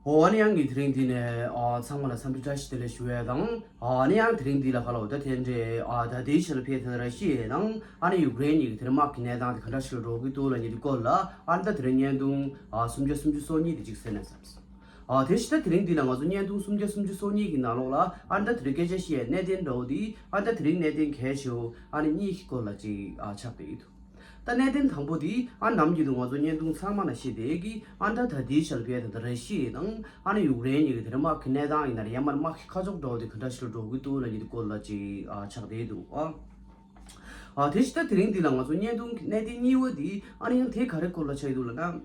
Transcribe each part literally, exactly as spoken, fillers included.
འོ་ཨ་ནི་ཡང་གི་དེ་རིང་འདི་ནས་ཨ་ཚང་མ་ལ་འཚམས་འདྲི་བཀྲ་ཤིས་བདེ་ལེགས་ཞུ་ཡས་དང་། ཨ་ནི་ཡང་དེ་རིང་འདི་ལ་ཁ་ལོ་ད་དེ་འདྲའི་ཨ་ད་ལྟའི་ཆ་ལ་ཕེབས་དེ་ན་ར་ཤི་ཡའི་དང་ཨ་ནི་ཡུཀ་རེན་གཉིས་ཀྱི་དེ་རིང་དམག་གི་གནས་སྟངས་དེ་ག་འདྲ་ཞིག་ལ་འགྲོ་གི་འདུག་ལབ་མཁན་དེ་སྐོར་ལ་ཨ་ནི་ད་དེ་རིང་བརྙན་ཐུང་ཨ་སུམ་བརྒྱ་སུམ་ཅུ་སོ་གཉིས་དེ་གཅིག་གསན་ན་བསམས། ཨ་དེ་བཞིན་ད་དེ་རིང་འདི་ལ་ང་ཚོ་བརྙན་ཐུང་སུམ་བརྒྱ་སུམ་ཅུ་སོ་གཉིས་ཀྱི་ནང་ལོགས་ལ་ཨ་ནི་ད་དེ་རིང་སྐད་ཆ་བཤད་གནད་དོན་འདྲ་བོ་འདི་ཨ་ནི་ད་དེ་རིང་གནད་དོན་གལ་ཆེ་བོ་ཨ་ནི་གཉིས་ཀྱི་སྐོར་ལ་ཅིག་ཨ་ཆགས་བསྡད་ཡོད་འདུག་ད་གནད་དོན་དང་པོ་འདི་ཨ་ནམ་རྒྱུན་དུ་ང་ཚོ་བརྙན་ཐུང་ཚང་མ་ལ་བཤད་བསྡད་ཀྱི་ཨ་ནི་ད་ད་ལྟའི་ཆར་བལ་དང་ད་ར་ཤི་ཡ་དང་ཨ་ནི་ཡུཀ་རེན་གཉིས་ཀྱི་དེ་རིང་དམག་གི་གནས་སྟངས་ཡིན་ན་རེད། ཡང་མ་དམག་གི་ཁ་ཕྱོགས་འདྲ་བོ་དེ་ག་འདྲ་ཞིག་ལ་འགྲོ་གི་འདུག་ལབ་མཁན་དེ་སྐོར་ལ་ཅིག་ཨ་ཆགས་བསྡད་འདུག་ཨ། ཨ་དེ་བཞིན་ད་དེ་རིང་འདི་ལ་ང་ཚོ་བརྙན་ཐུང་གི་གནད་དོན་གཉིས་པ་འདི་ཨ་ནི་ཡང་དེ་ག་རེ་སྐོར་ལ་ཆགས་ཡོད་འདུག་ལབ་ན།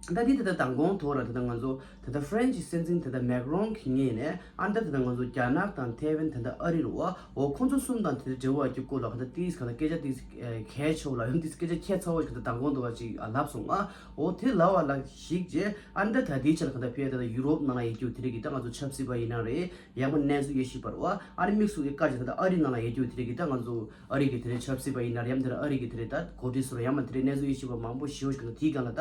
ད་འདི་ད་ལྟ་མདང་དགོང་ཐོག་ལ་ད་ལྟ་ང་ཚོ་ད་ལྟ་ཧྥ་རན་ཆི་སྲིད་འཛིན་ད་ལྟ་མེག་རོན་གྱི་ངོས་ནས་ཨ་ནི་ད་ད་ལྟ་ང་ཚོ་རྒྱ་ནག་དང་ཐའེ་ཝན་ད་ལྟ་ཨ་རི་རུ་བ་འོ་ཁོང་ཚོ་གསུམ་དང་དེ་འབྲེལ་བ་གྱི་སྐོར་ལ་ག་ད་ཏིས་ག་ད་སྐད་ཆ་ཏིས་གལ་ཆེ་བ་ལ་ཡང་ཏིས་སྐད་ཆ་ཁྱད་མཚར་བ་ཞིག་ད་ལྟ་མདང་དགོང་དུ་བ་ཅིག་ལབ་སོང་ང་། འོ་དེ་ལབ་པ་ལ་གཞིགས་རྗེས་ཨ་ནི་ད་ད་འདིའི་ཆ་ལ་ག་ད་ཕེ་ད་ད་ཡུ་རོབ་ནང་ལ་ཡོད་རྒྱུ་དེ་རིགས་ཀྱི་ད་ང་ཚོ་ཆབ་སྲིད་པ་ཡིན་ན་རེད། ཡང་མ་གནས་ཚུལ་ཡེ་ཤེས་པར་བ་ཨ་ནི་དམིགས་སུ་ཡི་བཀའ་ཅི་ད་ད་ཨ་རི་ནང་ལ་ཡོད་རྒྱུ་དེ་རིགས་ཀྱི་ད་ང་ཚོ་ཨ་རི་གི་དེ་རིགས་ཆབ་སྲིད་པ་ཡིན་ན་རེད། ཡང་དེ་ར་ཨ་རི་གི་དེ་རིགས་ད་གོ་སྒྲིག་སོ་ར་ཡང་མ་དེ་རིགས་གནས་ཚུལ་ཡེ་ཤེས་པ་མང་པོ་ཞེ་པོ་ཞིག་གི་ད་དེའི་སྒང་ལ་ད་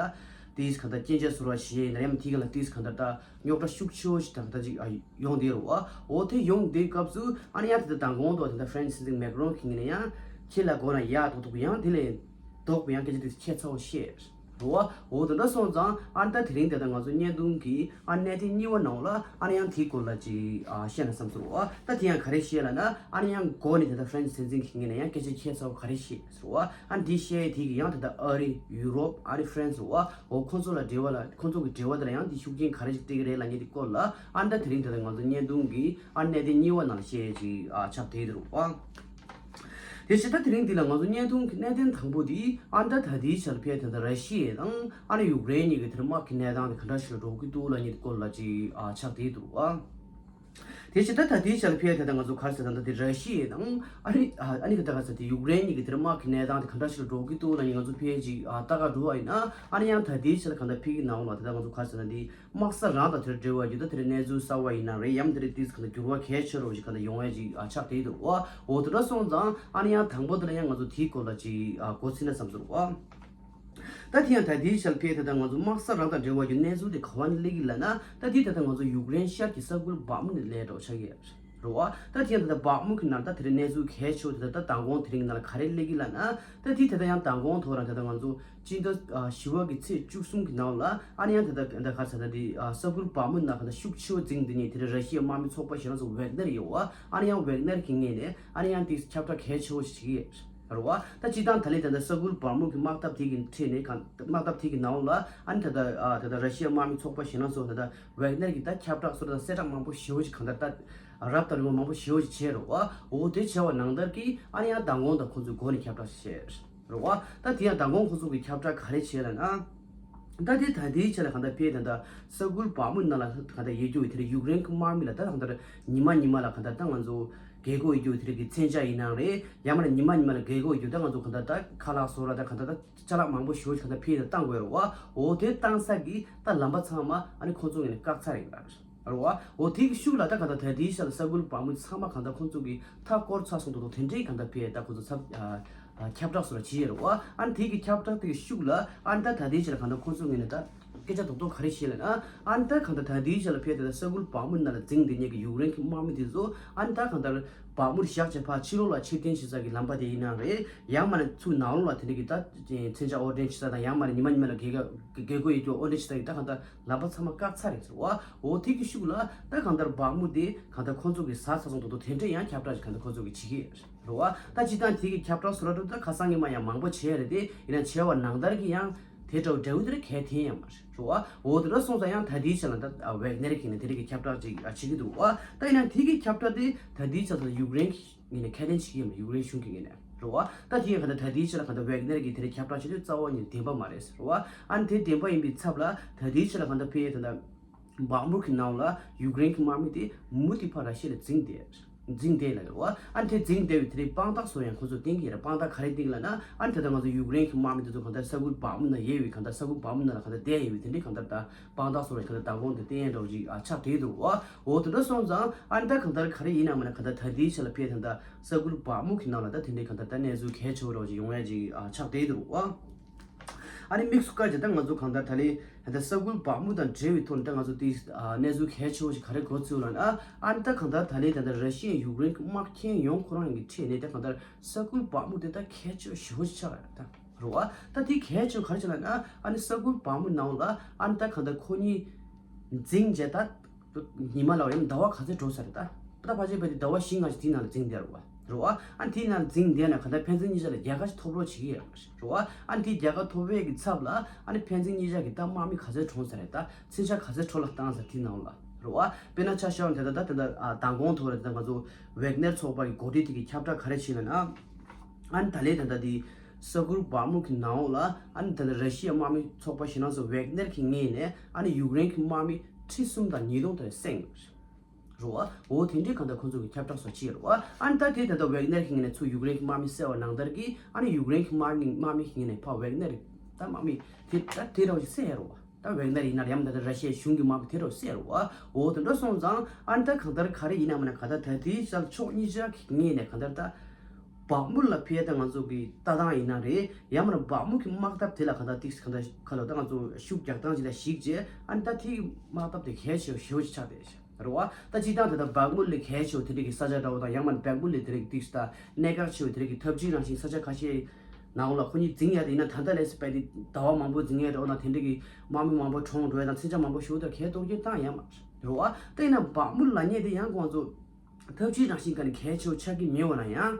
ཏིས་ག་ད་སྐྱོན་ཆ་སོ་ར་བྱེད་ཡིན་ན་རེད། ཡང་མ་དེའི་སྒང་ལ་ཏིས་ག་ད་ད་རྙོག་དྲ་ཤུགས་ཆེ་བོ་ཞིག་ད་ད་ཅིག་ཡོང་བསྡད་རུ་བ། འོ་དེ་ཡོང་བསྡད་སྐབས་སུ་ཨ་ནི་ཡང་དེ་ད་མདང་དགོང་དུ་དེ་ད་ཧྥ་རན་ཆི་སྲིད་འཛིན་མེག་རོན་གྱི་ངོས་ནས་ཡང་ཁྱེད་ལ་གོ་ན་ཡག་ཏོག་ཏོག་ཡང་དེ་ལས་ལྡོག་པའི་ཡང་སྐད་ཆ་དེ་ཁྱད་མཚར་བོ་བཤད་རུ་བ། འོ་དེ་འདྲ་སོང་ཙང་ཨ་ནི་ད་དེ་རིང་དེ་ད་ང་ཚོ་བརྙན་ཐུང་གི་ཨ་གནད་དོན་གཉིས་པ་ནང་ལ་ཨ་ནི་ཡང་དེའི་སྐོར་ལ་ཅིག་ཨ་བཤད་ན་བསམ་ཚུལ་རུ་བ། ད་དེ་ཡང་ག་རེ་བཤད་ལབ་ན་ཨ་ནི་ཡང་འགོ་ནས་དེ་ད་ཧྥ་རན་ཆི་སྲིད་འཛིན་གྱི་ངོས་ནས་ཡང་སྐད་ཆ་ཁྱད་མཚར་བོ་ག་རེ་བཤད་རུ་བ། ཨ་ནི་འདི་བཤད་དེ་གི་ཡང་དེ་ད་ཨ་རི་ཡུ་རོབ་ཨ་རི་ཧྥ་རན་སི་རུ་བ། འོ་ཁོང་ཚོ་ལ་འབྲེལ་བ་ལ་ཁོང་ཚོ་གི་འབྲེལ་བ་དེ་ལ་ཡང་དེ་ཤུགས་རྐྱེན་ག་རེ་ཞིག་སྤྲད་ཀྱི་རེད་ལབ་མཁན་དེ་སྐོར་ལ་ཨ་ནི་ད་དེ་རིང་དེ་ད་ང་ཚོ་བརྙན་ཐུང་གི་ཨ་གནད་དོན་གཉིས་པ་ནང་བཤད་ཅིག་ཨ་ཆགས་བསྡད་འདུག་ཨ། དེ་བཞིན་ད་དེ་རིང་འདི་ལ་ང་ཚོ་བརྙན་ཐུང་གི་གནད་དོན་དང་པོ་འདི་ཨ་ནི་ད་ད་ལྟའི་ཆར་ཕེ་དེ་ད་ར་ཤི་ཡ་དང་ཨ་ནི་ཡུཀ་རེན་གཉིས་ཀྱི་དེར་དམག་གི་གནས་སྟངས་དེ་ག་འདྲ་ཞིག་ལ་འགྲོ་གི་འདུག་ལབ་མཁན་དེ་སྐོར་ལ་ཅིག་ཨ་ཆགས་བསྡད་འདུག་ཨ། དེ་བཞིན་ད་ད་ལྟའི་ཆར་ཕེ་དེ་ད་ང་ཚོ་ག་རེ་ཟེར་ན་ད་དེ་ར་ཤི་ཡ་དང་ཨ་ནི་ཨ་ནི་ག་ད་ག་ཟེར་དེ་ཡུཀ་རེན་གཉིས་ཀྱི་དེར་དམག་གི་གནས་སྟངས་དེ་ག་འདྲ་ཞིག་ལ་འགྲོ་གི་འདུག་ལབ་མཁན་ང་ཚོ་ཕེ་ཅིག་ཨ་ལྟ་ག་འགྲོ་བ་ཡིན་ན་ཨ་ནི་ཡང་ད་ལྟའི་ཆར་ག་ད་ཕེ་གི་ནང་ལ་དེ་ད་ང་ཚོ་ག་རེ་ཟེར་ན་དེ། དམག་ས་རང་དང་དེར་འབྲེལ་བ་ཡོད་ད་དེར་གནས་ཚུལ་གསར་བ་ཡིན་ན་རེད། ཡང་དེར་ཏིས་ག་ད་འགྱུར་བ་གལ་ཆེ་རུ་ཞིག་ག་ད་ཡོང་ཡ་ཅིག་ཨ་ཆགས་བསྡད་འདུག་བ། འོ་དེ་འདྲ་སོང་ཙང་ཨ་ནི་ཡང་དང་པོ་དེ་ལ་ཡང་ང་ཚོ་དེའི་སྐོར་ལ་ཅིག་ཨ་གོ་ཚིག་ན་བསམ་ཚུལ་བ། ད་དེ་ཡང་ད་དེའི་ཞལ་ཕེ་དེ་ད་ང་ཚོ་དམག་ས་རང་དང་འབྲེལ་བ་ཡོད་གནས་ཚུལ་དེ་ག་བ་ནས་སླེབས་ཀྱི་ལབ་ན་ད་དེ་ད་ད་ང་ཚོ་ཡུཀ་རེན་ཤར་གྱི་ས་ཁུལ་བག་མུ་ནས་སླེབས་འགྲོ་ཆགས་ཀྱི་རེད། རེད་བ། ད་དེ་ཡང་ད་ལྟ་བག་མུ་གི་ནང་ད་དེ་རིང་གནས་ཚུལ་གལ་ཆེ་བོ་དེ་ད་ད་མདང་དགོང་དེ་རིང་གི་ནང་ལ་ག་རེ་སླེབས་ཀྱི་ལབ་ན། ད་དེ་ད་ལྟ་ཡང་མདང་དགོང་ཐོག་རང་ད་ལྟ་ང་ཚོ་སྤྱི་ཟླ་ཨ་བཞི་པ་གི་ཚེས་བཅུ་གསུམ་གི་ནང་ལ་ཨ་ནི་ཡང་ད་ལྟ་ད་ག་ས་ད་དེ་ཨ་ས་ཁུལ་བག་མུ་ནང་ད་ལྟ་ཤུགས་ཆེ་བོ་འཛིང་དེ་ནས་དེ་རིང་ར་ཤི་ཡའི་དམག་མི་ཚོགས་པ་གཞན་ལ་སོགས་ཝེག་ནར་ཡོད་བ། ཨ་ནི་ཡང་ཝེག་ནར་གི་ངོས་ནས་ཨ་ནི་ཡང་དེ་ཁྱབ་བསྒྲགས་གལ་ཆེ་བོ་ཞིག་བྱེད་ཀྱི་ཡོད། རེད་བ། ད་སྤྱིར་བཏང་ད་ལན་ད་ལྟ་ས་ཁུལ་བག་མུ་གི་དམག་འཐབ་དེ་གི་ཁྲོད་ནས་གང་དམག་འཐབ་དེ་གི་ནང་ལ་ཨ་ནི་ད་ལྟ་ཨ་ད་ལྟ་ར་ཤི་ཡའི་དམག་མི་ཚོགས་པ་གཞན་ལ་སོགས་ད་ལྟ་ཝེག་ནར་གྱི་ད་ཁྱབ་བསྒྲགས་སོ་ད་གསལ་བསྒྲགས་མང་པོ་ཞེ་པོ་ཅིག་གང་ལྟར་ད་རབ་དང་རིམ་པ་མང་པོ་ཞེ་པོ་ཅིག་བྱས་རེད་བ། འོ་དེ་བྱས་པ་ནང་ལྟར་གྱི་ཨ་ནི་ཡང་མདང་དགོང་ད་ཁོང་ཚོས་འགོ་ནས་ཁྱབ་བསྒྲགས་བྱས་རེད་བ། ད་དེ་ཡང་མདང་དགོང་ཁོང་ཚོ་གི་ཁྱབ་བསྒྲགས་ག་རེ་བྱས་ལབ་ན། ད་དེ་ད་ལྟའི་ཆ་ལ་གང་ལྟར་ཕེ་ད་ལྟ་ས་ཁུལ་བག་མུ་ནང་ལ་གང་ལྟར་ཡོད་རྒྱུ་དེ་རེད། ཡུཀ་རེན་གྱི་དམག་མི་ལ་ད་གང་ལྟར་ཉི་མ་ཉི་མ་ལ་གང་ལྟར་ད་ང་ཚོ་རྒས་གོག་ཡོད་རྒྱུ་དེ་རིགས་ཀྱི་མཚོན་ཆ་ཡིན་ནའང་རེད། ཡང་མིན་ན་ཉི་མ་ཉི་མ་ལ་རྒས་གོག་ཡོད་རྒྱུ་ད་ང་ཚོ་གང་ལྟར་ད་ཁ་ལག་བཟོ་ར་ད་གང་ལྟར་ད་ཅ་ལག་མང་པོ་ཞེ་པོ་ཞིག་གང་ལྟར་ཕེ་ད་བཏང་དགོས་རེད་བ། འོ་དེ་བཏང་ས་གི་ད་ལམ་པ་ཚང་མ་ཨ་ནི་ཁོང་ཚོ་ངོས་ནས་བཀག་ཚར་ཡིན་པ་རེད། རེད་བ། འོ་དེ་གི་ཤུགས་ལ་ད་གང་ལྟར་ད་ལྟའི་ཆ་ལ་ས་ཁུལ་བག་མུ་ཚང་མ་གང་ལྟར་ཁོང་ཚོ་གི་མཐའ་བསྐོར་ཚར་སོང་དུ་དུ་དེ་འདྲའི་གང་ལྟར་ཕེ་ད་ཁོང་ཚོ་ཚབ་ཨ་ཨ་ཁྱབ་བསྒྲགས་སོ་ར་བྱེད་ཡོད་རེད་བ། ཨ་ནི་དེ་གི་ཁྱབ་བསྒྲགས་དེ་གི་ཤུགས་ལ་ཨ་ནི་ད་ད་ལྟའི་ཆ་ལ་གང་ལྟར་ཁོང་ཚོ་ངོས་ནས་ད་སྐད་ཆ་རྡོག་རྡོག་ག་རེ་བཤད་ལབ་ན། ཨ་ནི་ད་གང་ལྟར་ད་ལྟའི་ཆ་ལ་ཕེ་ད་ལྟ་ས་ཁུལ་བག་མུ་ནང་ལ་འཛིང་དེ་ཉེ་གི་ཡུཀ་རེན་གི་དམག་མི་དེ་ཚོ་ཨ་ནི་ད་གང་ལྟར་བག་མུ་བཞག་བྱས་ཕར་ཕྱི་ལོགས་ལ་ཕྱིར་འཐེན་བྱེད་ས་གི་ལམ་པ་དེ་ཡིན་ནའང་རེད། ཡང་མིན་ན་ཚུར་ནང་ལོགས་ལ་དེ་འདྲ་གི་ད་མཚོན་ཆ་དབོར་འདྲེན་བྱེད་ས་དང་ཡང་མིན་ན་ཉི་མ་ཉི་མ་ལ་རྒས་གོག་རྒས་གོག་ཡོད་རྒྱུ་དབོར་འདྲེན་བྱེད་ས་གི་ད་གང་ལྟར་ལམ་པ་ཚང་མ་བཀག་ཚར་རེད་ཟེར་བ། འོ་དེ་གི་ཤུགས་ལ་ད་གང་ལྟར་བག་མུ་དེ་གང་ལྟར་ཁོང་ཚོ་གི་ཟ་ཚར་སོང་དུ་དུ་དེ་འདྲ་ཡང་ཁྱབ་བསྒྲགས་ཀྱི་གང་ལྟར་ཁོང་ཚོ་གི་བྱེད་ཀྱི་རེད་བ། ད་སྤྱིར་བཏང་དེ་གི་ཁྱབ་བསྒྲགས་སུ་ར་འགྲོ་ད་ཁ་སང་ཉི་མ་ཡང་མང་པོ་བྱས་རེད་དེ། ཡིན་ན་བྱས་པ་ནང་ལྟར་གི་ཡང་དེ་འདྲ་འདྲ་བོ་དེ་ར་གལ་ཐེ་ཡང་མ་རེད་བ། འོ་དེ་འདྲ་སོང་ཙང་ཡང་ད་དེའི་ཆ་ལ་ད་ཝེག་ནེར་གི་ནས་དེ་རིགས་ཀྱི་ཁྱབ་བསྒྲགས་ཅིག་བྱེད་ཀྱི་འདུག་བ། ད་ཡིན་ན་དེ་གི་ཁྱབ་བསྒྲགས་དེ་ད་དེའི་ཆ་ལ་ཡུཀ་རེན་གི་ངོས་ནས་ཁས་ལེན་བྱེད་ཀྱི་ཡོད་མ་རེད། ཡུཀ་རེན་གཞུང་གི་ངོས་ནས་རེད་བ། ད་དེ་ཡང་ག་ད་ད་དེའི་ཆ་ལ་ག་ད་ཝེག་ནེར་གི་དེ་རིགས་ཁྱབ་བསྒྲགས་བྱེད་དུས་རྩ་བ་ཉིད་བདེན་པ་མ་རེད་ཟེར་བ། ཨ་ནི་དེ་བདེན་པ་ཡིན་པའི་ཚབ་ལ་ད་དེའི་ཆ་ལ་ག་ད་ཕེ་ད་ད་བག་མུ་གི་ནང་ལ་ཡུཀ་རེན་གི་དམག་མི་དེ་མུ་མཐུད་ཕར་ར་ཤི་ཡ་ལ་འཛིང་བསྡད་འཛིང་བསྡད་ལ་ཡོད་བ། ཨ་ནི་དེ་འཛིང་བསྡད་པའི་དེ་རིགས་དཔང་རྟགས་སོགས་ཡང་ཁོ་ཚོ་བསྟན་གྱི་ཡོད་རེད། དཔང་རྟགས་ག་རེ་བསྟན་གྱི་ལབ་ན། ཨ་ནི་ད་ལྟ་ང་ཚོ་ཡུཀ་རེན་གི་དམག་མི་དེ་ཚོ་གང་ལྟར་ས་ཁུལ་བག་མུ་ན་ཡོད་པའི་གང་ལྟར་ས་ཁུལ་བག་མུ་ན་ལ་གང་ལྟར་བསྡད་ཡོད་པའི་དེ་འདྲའི་གང་ལྟར་ད་དཔང་རྟགས་སོགས་ལ་གང་ལྟར་མདང་དགོང་དུ་བསྟན་ཡ་འདྲ་བོ་ཅིག་ཨ་ཆགས་བསྡད་འདུག་བ། འོ་དེ་འདྲ་སོང་ཙང་ཨ་ནི་ད་གང་ལྟར་ག་རེ་ཡིན་ན་མིན་ན་གང་ལྟར་ད་ལྟའི་ཆ་ལ་ཕེ་ད་ལྟ་ས་ཁུལ་བག་མུ་གི་ནང་ལ་ད་དེ་འདྲའི་གང་ལྟར་ད་གནས་ཚུལ་གལ་ཆེ་བོ་འདྲ་བོ་ཅིག་ཡོང་ཡ་ཅིག་ཨ་ཆགས་བསྡད་འདུག་བ། ཨ་ནི་དམིགས་སུ་བཀར་གྱི་ད་ང་ཚོ་གང་ལྟར་ད་ལན་ད་ལྟ་ས་ཁུལ་བག་མུ་དང་འབྲེལ་བའི་ཐོག་ནས་ད་ང་ཚོ་དེ་ཨ་གནས་ཚུལ་གལ་ཆེ་བོ་ཞིག་ག་རེ་གོ་ཚུལ་ལ་ན། ཨ་ནི་ད་གང་ལྟར་ད་ལན་ད་ལྟ་ར་ཤི་ཡས་ཡུཀ་རེན་གྱི་དམག་ཁྱེར་ཡོང་ཁོ་རང་གི་ཁྲིད་ནས་ད་གང་ལྟར་ས་ཁུལ་བག་མུ་དེ་ད་གལ་ཆེ་བོ་ཞེ་པོ་ཞིག་ཆགས་ཡོད་ད། རེད་བ། ད་དེ་གལ་ཆེ་བོ་ག་རེ་ཆགས་ལ་ན། ཨ་ནི་ས་ཁུལ་བག་མུ་ནང་ལ་ཨ་ནི་ད་གང་ལྟར་ཁོ་གཉིས་འཛིང་བྱས་ད། ཉི་མ་ལ་ཡང་ཟླ་བ་ག་ཚོད་འགྲོ་ས་རེད་ད། ད་ཕལ་ཆེར་བས་དེ་ཟླ་བ་བཞི་ལྔ་ཞིག་དེའི་ནང་ལ་འཛིང་བསྡད་རེད་བ། རེད་བ། ཨ་དེའི་ནང་འཛིང་བསྡད་ན་ག་ད་ཕན་ཚུན་གཉིས་ཆ་ལ་རྒྱལ་ཁ་ཞིག་ཐོབ་རོགས་བྱེད་ཀྱི་ཡོད་རེད་བ། ཨ་དེའི་རྒྱལ་ཁ་ཐོབ་པའི་གི་ཚབ་ལ་ཨ་ནི་ཕན་ཚུན་གཉིས་ཆ་གི་ད་དམག་མི་ག་ཚོད་གྲོངས་ས་རེད་ད། ཚུན་ཆད་ག་ཚོད་འཕྲོ་བརླག་བཏང་ས་དེའི་ནང་ལ་རེད་བ། དཔེར་ན་ཆ་བཞག་ན་དེ་ད་ད་དེ་ད་མདང་དགོང་ཐོག་རེད་ད། ང་ཚོ་ཝེག་ནེར་ཚོགས་པ་གི་འགོ་ཁྲིད་དེ་གི་ཁྱབ་བསྒྲགས་ག་རེ་བྱས་ལ་ན། ཨ་ནི་ད་ལན་ད་ད་དེ་ས་ཁུལ་བག་མུ་གི་ནང་ལ་ཨ་ནི་ད་ད་ར་ཤི་ཡ་དམག་མི་ཚོགས་པ་ཞེ་ན་སོ་ཝེག་ནེར་གི་ངོས་ནས་ཨ་ནི་ཡུཀ་རེན་གི་དམག་མི་ཁྲི་གསུམ་དང་ཉིས་སྟོང་དེ་བསད་ཡོད་རེད་བ། འོ་དེ་འདྲའི་གང་ལྟར་ཁོང་ཚོ་གི་ཁྱབ་བསྒྲགས་སོགས་བྱས་ཡོད་རེད་བ། ཨ་ནི་ད་དེ་ད་ལྟ་ཝེག་ནེར་གྱི་ངོས་ནས་ཚུར་ཡུཀ་རེན་གྱི་དམག་མི་བསད་པ་ནང་ལྟར་གྱི་ཨ་ནི་ཡུཀ་རེན་གྱི་དམག་མི་དམག་མི་གི་ངོས་ནས་ཕར་ཝེག་ནེར་ད་དམག་མི་དེ་ད་དེ་འདྲ་བ་ཞིག་བསད་ཡོད་རེད་བ། ད་ཝེག་ནེར་ཡིན་ན་ཡང་ད་ལྟ་ར་ཤི་ཡའི་གཞུང་གི་དམག་མི་དེ་འདྲ་བ་བསད་ཡོད་རེད་བ། འོ་དེ་འདྲ་སོང་ཙང་ཨ་ནི་ད་གང་ལྟར་ག་རེ་ཡིན་ན་མིན་ན་གང་ལྟར་ད་དེའི་ཕྱོགས་གཉིས་ཆ་གི་ངོས་ནས་གང་ལྟར་ད་བག་མུ་ལ་ཕེ་ད་ང་ཚོ་གི་ལྟ་སྟངས་ཡིན་ན་རེད། ཡང་མིན་ན་བག་མུ་གི་དམག་འཐབ་དེ་ལ་གང་ལྟར་ཏིག་གང་ལྟར་ཁ་ལོ་ད་ང་ཚོ་ཤུགས་རྒྱག་སྟངས་ཅིག་ལ་གཞིགས་རྗེས་ཨ་ནི་ད་དེ་གི་དམག་འཐབ་དེ་གལ་ཆེ་བ་ཞེ་པོ་ཅིག་ཆགས་བསྡད་ཤག་རེད་བ། ད་སྤྱིར་བཏང་དེ་ད་བག་མུ་ལས་གལ་ཆེ་བ་དེ་འདྲ་གི་ས་ཆ་འདྲ་བོ་དང་ཡང་མིན་བག་མུ་ལས་དེ་འདྲ་གི་ཏིག་ད་གནད་འགག་ཆེ་བ་དེ་འདྲ་གི་འཐབ་ཇུས་རང་བཞིན་ས་ཆ་ཁ་ཤས་ནང་ལ་ཁོ་གཉིས་འཛིང་ཡ་དེ་ཡིན་ན་ད་ལྟ་ལས་སུ་བས་དེ་ཟླ་བ་མང་པོ་འཛིང་ཡ་འདྲ་བོ་དང་དེ་འདྲ་གི་དམག་མི་མང་པོ་གྲོངས་འགྲོ་ཡ་དང་མཚོན་ཆ་མང་པོ་ཞུ་དེ་གལ་གཏོང་རྒྱུ་བཏང་ཡ་མ་རེད་བ། ད་ཡིན་ན་བག་མུ་ལབ་མཁན་དེ་ཡང་ཁོང་ཚོ་འཐབ་ཇུས་རང་བཞིན་ག་ནས་གལ་ཆེ་བོ་ཆགས་ཀྱི་མེད་པ་ན་ཡང་།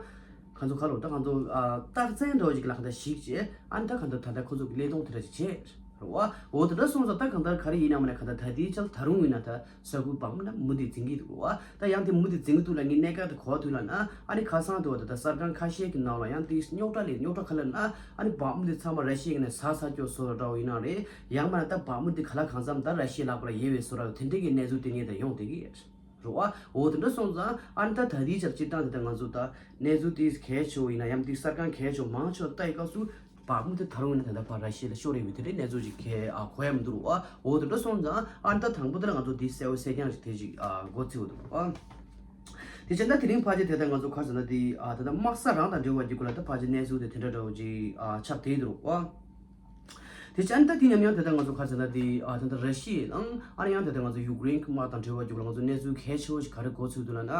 ཁོང་ཚོ་ཁ་ལོ་ད་ཁོང་ཚོ་ཨ་རྟགས་མཚན་འདྲ་བོ་ཞིག་ལ་གང་ལྟར་གཞིགས་བྱས་ཨ་ནི་ད་གང་ལྟར་ད་ལྟ་ཁོང་ཚོ་གི་ཀླད་སྟོང་དེ་འདྲ་ཞིག་བྱས་རེད་བ། འོ་དེ་འདྲ་སོང་ཙང་ད་གང་ལྟར་ག་རེ་ཡིན་ན་མིན་ན་གང་ལྟར་ད་ལྟའི་ཆར་ད་རུང་ཡིན་ན་ད་ས་ཁུལ་བག་མུ་ན་མུ་མཐུད་འཛིང་གི་འདུག་བ། ད་ཡང་དེ་མུ་མཐུད་འཛིང་གི་འདུག་ལབ་མཁན་གནད་འགག་དེ་གོ་དུས་ལ་ན་ཨ་ནི་ཁ་སང་དུ་བ་ད་ད་གསར་ཁང་ཁ་ཤས་ཀྱི་ནང་ལ་ཡང་དེ་རྙོག་དྲ་ལས་རྙོག་དྲ་ག་ལ་ན་ཨ་ནི་བག་མུ་དེ་ཚང་མ་ར་ཤི་ཡ་ནས་ཟ་ཚར་ཀྱོག་བཟོ་འདྲ་བོ་ཡིན་ན་རེད། ཡང་མིན་ན་ད་བག་མུ་དེ་ག་ལ་གང་འཚམ་ད་ར་ཤི་ཡའི་ལག་པ་ལ་ཡལ་བའི་བཟོ་འདྲ་བོ་དེ་འདྲའི་གི་གནས་ཚུལ་དེ་ངས་ད་ཡོང་བསྡད་ཀྱི་ཡོད། རེད་བ། འོ་དེ་འདྲ་སོང་ཙང་ཨ་ནི་ད་ད་ལྟའི་ཆར་སྤྱིར་བཏང་དེ་ལྟར་ང་ཚོ་ད་གནས་ཚུལ་དེ་གལ་ཆེ་བོ་ཡིན་ན་ཡང་དེ་གསར་ཁང་གལ་ཆེ་བོ་མང་ཆེ་བ་ལྟ་ཡི་སྐབས་སུ་བག་མུ་དེ་ད་རུང་ཡིན་ན་ད་ལྟ་ཕར་ར་ཤི་ཡ་ལ་ཤོར་ཡོད་པའི་དེ་འདྲའི་གནས་ཚུལ་ཅིག་གལ་ཨ་གོ་ཡ་མི་འདུག་རེད་བ། འོ་དེ་འདྲ་སོང་ཙང་ཨ་ནི་ད་དང་པོ་དེ་ལ་ང་ཚོ་དེ་གསལ་བོ་གསལ་རྐྱང་ཅིག་དེ་ཅིག་ཨ་གོ་ཚུལ་འདུག་རེད་བ། དེ་བྱས་ན་དེ་རིང་ཕལ་ཆེར་དེ་ལྟར་ང་ཚོ་ག་རེ་ཟེར་ན་དེ་ཨ་ད་ལྟ་དམག་ས་རང་དང་འབྲེལ་བ་ཡོད་རྒྱུ་ལ་ད་ཕལ་ཆེར་གནས་ཚུལ་དེ་དེ་འདྲ་འདྲ་བོ་ཅིག་ཨ་ཆགས་བསྡད་འདུག་རེད་བ། དེ་ཅན་ད་དེ་ཉམས་ཡང་དེ་ལྟར་ང་ཚོ་ག་རེ་ཟེར་ན་དེ་ཨ་ད་ལྟ་ར་ཤི་ཡ་དང་ཨ་ནི་ཡང་དེ་ལྟར་ང་ཚོ་ཡུཀ་རེན་གྱི་དམག་དང་འབྲེལ་བ་རྒྱུག་ལ་ང་ཚོ་གནས་ཚུལ་གལ་ཆེ་བོ་ཞིག་ག་རེ་གོ་ཚུལ་འདུག་ལབ་ན།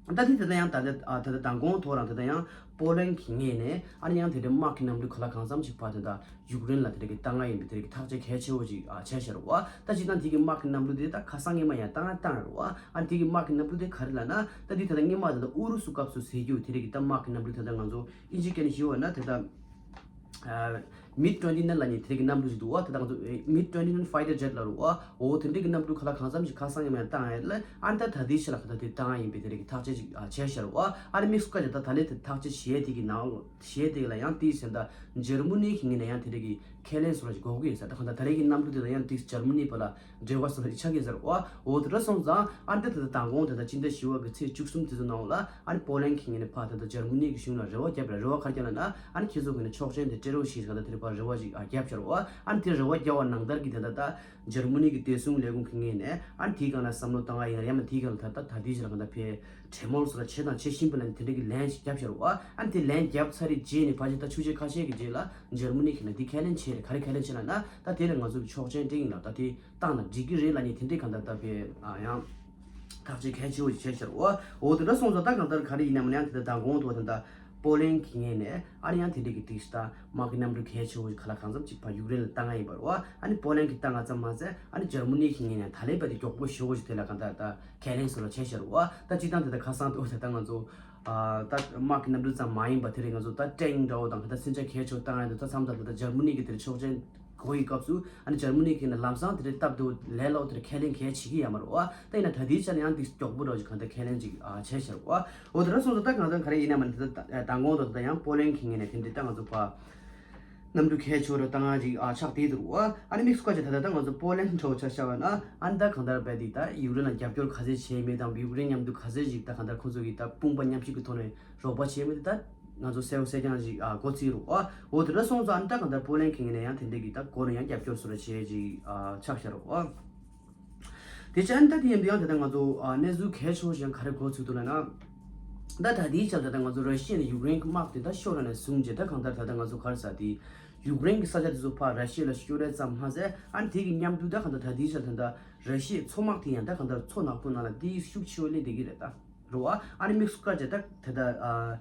ད་དེ་དེ་ལྟར་ཡང་ད་ལྟ་ཨ་ད་ལྟ་མདང་དགོང་ཐོག་རང་དེ་ལྟར་ཡང་པོ་ལན་གྱི་ངོས་ནས་ཨ་ནི་ཡང་དེ་འདྲའི་དམག་གི་གནམ་གྲུ་ག་ལ་གང་འཚམ་ཞིག་ཕར་དེ་ལྟར་ཡུཀ་རེན་ལ་དེ་འདྲ་གི་བཏང་ཡ་ཡིན་པའི་དེ་འདྲ་གི་ཐག་གཅོད་གལ་ཆེ་བོ་ཞིག་ཨ་བྱས་ཤར་བ། ད་སྤྱིར་བཏང་དེ་གི་དམག་གི་གནམ་གྲུ་དེ་ད་ཁ་སང་སྔོན་མ་ཡང་བཏང་ཡ་བཏང་ཡ་རེད་བ། ཨ་ནི་དེ་གི་དམག་གི་གནམ་གྲུ་དེ་ག་རེ་ལབ་ན་ད་དེ་ད་ལྟ་སྔོན་མ་ད་ལྟ་ཨུ་རུ་སུ་སྐབས་སུ་ཟེར་རྒྱུ་དེ་འདྲ་གི་ད་དམག་གི་གནམ་གྲུ་དེ་ད་ང་ཚོ་ཨིན་ཇི་སྐད་ནས་ཞུ་བ་ན་དེ་ད། མིག་ཊུ་ཝེན་ཊི་ནའིན་ལབ་མཁན་དེ་འདྲ་གི་གནམ་གྲུ་ཞིག་འདུག་བ། དེ་དང་ཚོ་མིག་ཊུ་ཝེན་ཊི་ནའིན་ཕའི་ཊར་ཇེཊ་ལབ་རེད་བ། འོ་དེ་འདྲ་གི་གནམ་གྲུ་ག་ལ་གང་འཚམ་ཞིག་ཁ་སང་ཡང་མེད་བཏང་ཡོད་ལ་ཨ་ནི་ད་ད་ལྟའི་ཆ་ལ་ག་ད་དེ་བཏང་ཡིན་པའི་དེ་འདྲ་གི་ཐག་གཅོད་ཅིག་ཨ་བྱས་ཤར་བ། ཨ་ནི་དམིགས་སུ་བཀར་ཏེ་ད་ད་ལྟའི་དེ་ཐག་གཅོད་བྱས་དེ་གི་ནང་བྱས་དེ་ལ་ཡང་དེའི་སེམས་ད་འཇར་མ་ནི་གི་ངོས་ནས་ཡང་དེ་འདྲ་གི་ཁས་ལེན་བཟོ་འདྲ་ཞིག་དགོས་ཀྱི་ཡོད་ས། ད་གང་ལྟར་ད་རེས་ཀྱི་གནམ་གྲུ་དེ་ལ་ཡང་དེ་འཇར་མ་ནི་བ་ལ་འབྲེལ་བ་བཟོ་འདྲ་ཞིག་ཆགས་ཀྱི་ཡོད་ས་རེད་བ། འོ་དེ་འདྲ་སོང་ཙང་ཨ་ནི་ད་ད་ལྟ་མདང་དགོང་དེ་ད་སྤྱི་ཟླ་བཞི་པ་གི་ཚེས་བཅུ་གསུམ་དེ་ཚོ་ནང་ལ། ཨ་ནི་པོ་ལན་གྱི་ངོས་ནས་ཕར་ད་ལྟ་འཇར་མ་ནི་གི་གཞུང་ལ་རེ་བ་བརྒྱབ་པ་རེད། རེ་བ་ག་རེ་བརྒྱབ་ལབ་ན་ཨ་ནི་ཁྱེད་ཚོ་ངོས་ནས་ཆོག་མཆན་དེ་སྤྲད་རོགས་ཞེས་ག་ད་དེ་རེད་པ་རེ་བ་ཞིག་ཨ་བརྒྱབ་ཤར་བ། ཨ་ནི་དེ་རེ་བ་བརྒྱབ་པ་ནང་ལྟར་གྱི་ད་ལྟ་ད་འཇར་མ་ནི་གི་བདེ་སྲུང་ལས་ཁུངས་ཀྱི་ངོས་ནས་ཨ་ནི་དེའི་སྒང་ལ་བསམ་བློ་བཏང་བ་ཡིན་ན་ཡང་ན་དེའི་སྒང་ལ་ད་ལྟ་ད་ལྟའི་ཆ་ལ་ག་ད་ཕེ་གྲོས་མོལ་སོགས་ལ་བྱེད་དང་བྱེད་བཞིན་པ་ལ་ནི་དེ་འདྲ་གི་ལན་ཞིག་བརྒྱབ་ཤར་བ། ཨ་ནི་དེ་ལན་བརྒྱབ་ཚར་རེད་རྗེས་ནས་ཕལ་ཆེར་ད་ཆུ་ཚོད་ཁ་ཤས་ཀྱི་རྗེས་ལ་འཇར་མ་ནི་གི་ནས་དེ་ཁས་ལེན་བྱས་རེད། ག་རེ་ཁས་ལེན་བྱས་ལབ་ན་ད་དེ་ལ་ང་ཚོ་གི་ཆོག་མཆན་སྤྲད་ཡིན་ལབ་ད་དེ། བཏང་ན་འགྲིག་གི་རེད་ལབ་མཁན་དེ་འདྲའི་གང་ལྟར་ད་ཕེ་ཨ་ཡང་ཐག་གཅོད་གལ་ཆེ་བོ་ཞིག་བྱས་ཤར་བ། འོ་དེ་འདྲ་སོང་ཙང་ད་གང་ལྟར་ག་རེ་ཡིན་ནའང་ཡང་དེ་ལྟར་མདང་དགོང་དུ་དེ་ལྟར་པོ་ལན་གྱི་ངོས་ནས་ཨ་ནི་ཡང་དེ་འདྲའི་གི་དེ་ཤི་ད་དམག་གི་གནམ་གྲུ་གལ་ཆེ་བོ་ཞིག་ག་ལ་གང་འཚམ་ཅིག་ཕར་ཡུཀ་རེན་ལ་བཏང་ཡ་ཡིན་པ་རེད་བ། ཨ་ནི་པོ་ལན་གྱིས་བཏང་ཡ་ཙམ་མ་ཟད་ཨ་ནི་འཇར་མ་ནི་གི་ངོས་ནས་ད་ལན་པ་དེ་མགྱོགས་པོ་ཞེ་བོ་ཞིག་དེ་ལ་གང་ལྟར་ད་ཁས་ལེན་སོགས་ལ་བྱས་ཤར་བ། ད་སྤྱིར་བཏང་དེ་ལྟར་ཁ་སང་དུ་དེ་ལྟར་ང་ཚོ་ཨ་ད་དམག་གི་གནམ་གྲུ་ཙམ་མ་ཡིན་པ་དེ་རིང་ང་ཚོ་ད་ཊེང་འདྲ་བོ་དང་ག་ད་མཚོན་ཆ་གལ་ཆེ་བོ་བཏང་ཡ་འདུག་ད་མཚམས་ད་ད་ད་འཇར་མ་ནི་གི་དེ་རིང་ཆོག་མཆན་དགོས་ཡི་སྐབས་སུ་ཨ་ནི་འཇར་མ་ནི་གི་ནས་ལམ་སང་དེ་རིང་སྟབས་བདེ་བོ་ལས་སླ་བོ་དེ་རིང་ཁས་ལེན་གལ་བྱེད་ཀྱི་ཡོད་མ་རེད་བ། ད་ཡིན་ན་ད་ལྟའི་ཆ་ལ་ཡང་འདི་མགྱོགས་པོ་འདྲ་བོ་ཞིག་གང་ལྟར་ཁས་ལེན་ཅིག་ཨ་བྱས་ཤར་བ། འོ་དེ་འདྲ་སོང་ཙང་ད་གང་ལྟར་ག་རེ་ཡིན་ན་མ་ནི་ད་ད་མདང་དགོང་དུ་ད་ཡང་པོ་ལན་གྱི་ངོས་ནས་དེ་འདྲའི་ད་ང་ཚོ་ཕར་གནམ་གྲུ་གལ་ཆེ་བོ་འདྲ་བཏང་ཡ་ཅིག་ཨ་ཆགས་བསྡད་འདུག་བ། ཨ་ནི་དམིགས་སུ་བཀར་བྱས་ད་ལྟ་ད་ང་ཚོ་པོ་ལན་འདྲ་བོ་ཆ་བཞག་པ་ན་ཨ་ནི་ད་གང་ལྟར་རྦད་དེ་ད་ཡུཀ་རེན་ལ་རྒྱབ་སྐྱོར་ག་ཚད་བྱས་མེད་དང་ཡུཀ་རེན་མཉམ་དུ་ག་ཚད་ཅིག་ད་གང་ལྟར་ཁོང་ཚོ་གི་ད་དཔུང་པ་མཉམ་གཤིབ་ཀྱི་ཐོག་ནས་རོགས་པ་བྱས་མེད་དེ་ད་ང་ཚོ་གསལ་པོ་གསལ་རྐྱང་ཅིག་ཨ་གོ་ཚིག་རུ་ཨ། འོ་དེ་འདྲ་སོང་ཙང་ཨ་ནི་ད་གང་ལྟར་པོ་ལན་གྱི་ངོས་ནས་ཡང་དེ་འདྲ་གི་ད་གོ་ནས་ཡང་རྒྱབ་སྐྱོར་སོགས་ར་བྱས་ཅིག་ཨ་ཆགས་ཤར་རུ་ཨ། དེ་ཅན་ད་དེ་ཡིན་དུས་ཡང་དེ་ད་ང་ཚོ་ཨ་གནས་ཚུལ་གལ་ཆེ་བོ་ཞིག་ཡང་ག་རེ་གོ་ཚུལ་འདུག་ལབ་ན། ད་ད་དེའི་ཆར་ད་ད་ང་ཚོ་ར་ཤི་ཡ་ནས་ཡུཀ་རེན་གྱི་དམག་དེ་ད་ཤོར་ནས་བཟུང་རྗེས་ད་གང་ལྟར་ད་ད་ང་ཚོ་ག་རེ་ཟ་དེ་ ཡུཀ་རེན་གྱི་ས་ཆ་དེ་ཚོ་ཕར་ར་ཤི་ཡ་ལ་སྐྱོར་ཡས་ཙམ་མ་ཟད། ཨ་ནི་དེ་གི་མཉམ་དུ་ད་གང་ལྟར་ད་ལྟའི་ཆར་ད་ལྟ་ར་ཤི་ཡའི་མཚོ་དམག་དེ་ཡང་ད་གང་ལྟར་མཚོ་ནག་པོ་ནང་ལ་དེ་ཤུགས་ཆེ་བོ་སླེབས་བསྡད་ཀྱི་རེད་ད། རེད་བ། ཨ་ནི་དམིགས་སུ་བཀར་བྱས་ད་ད་ལྟ་ཨ་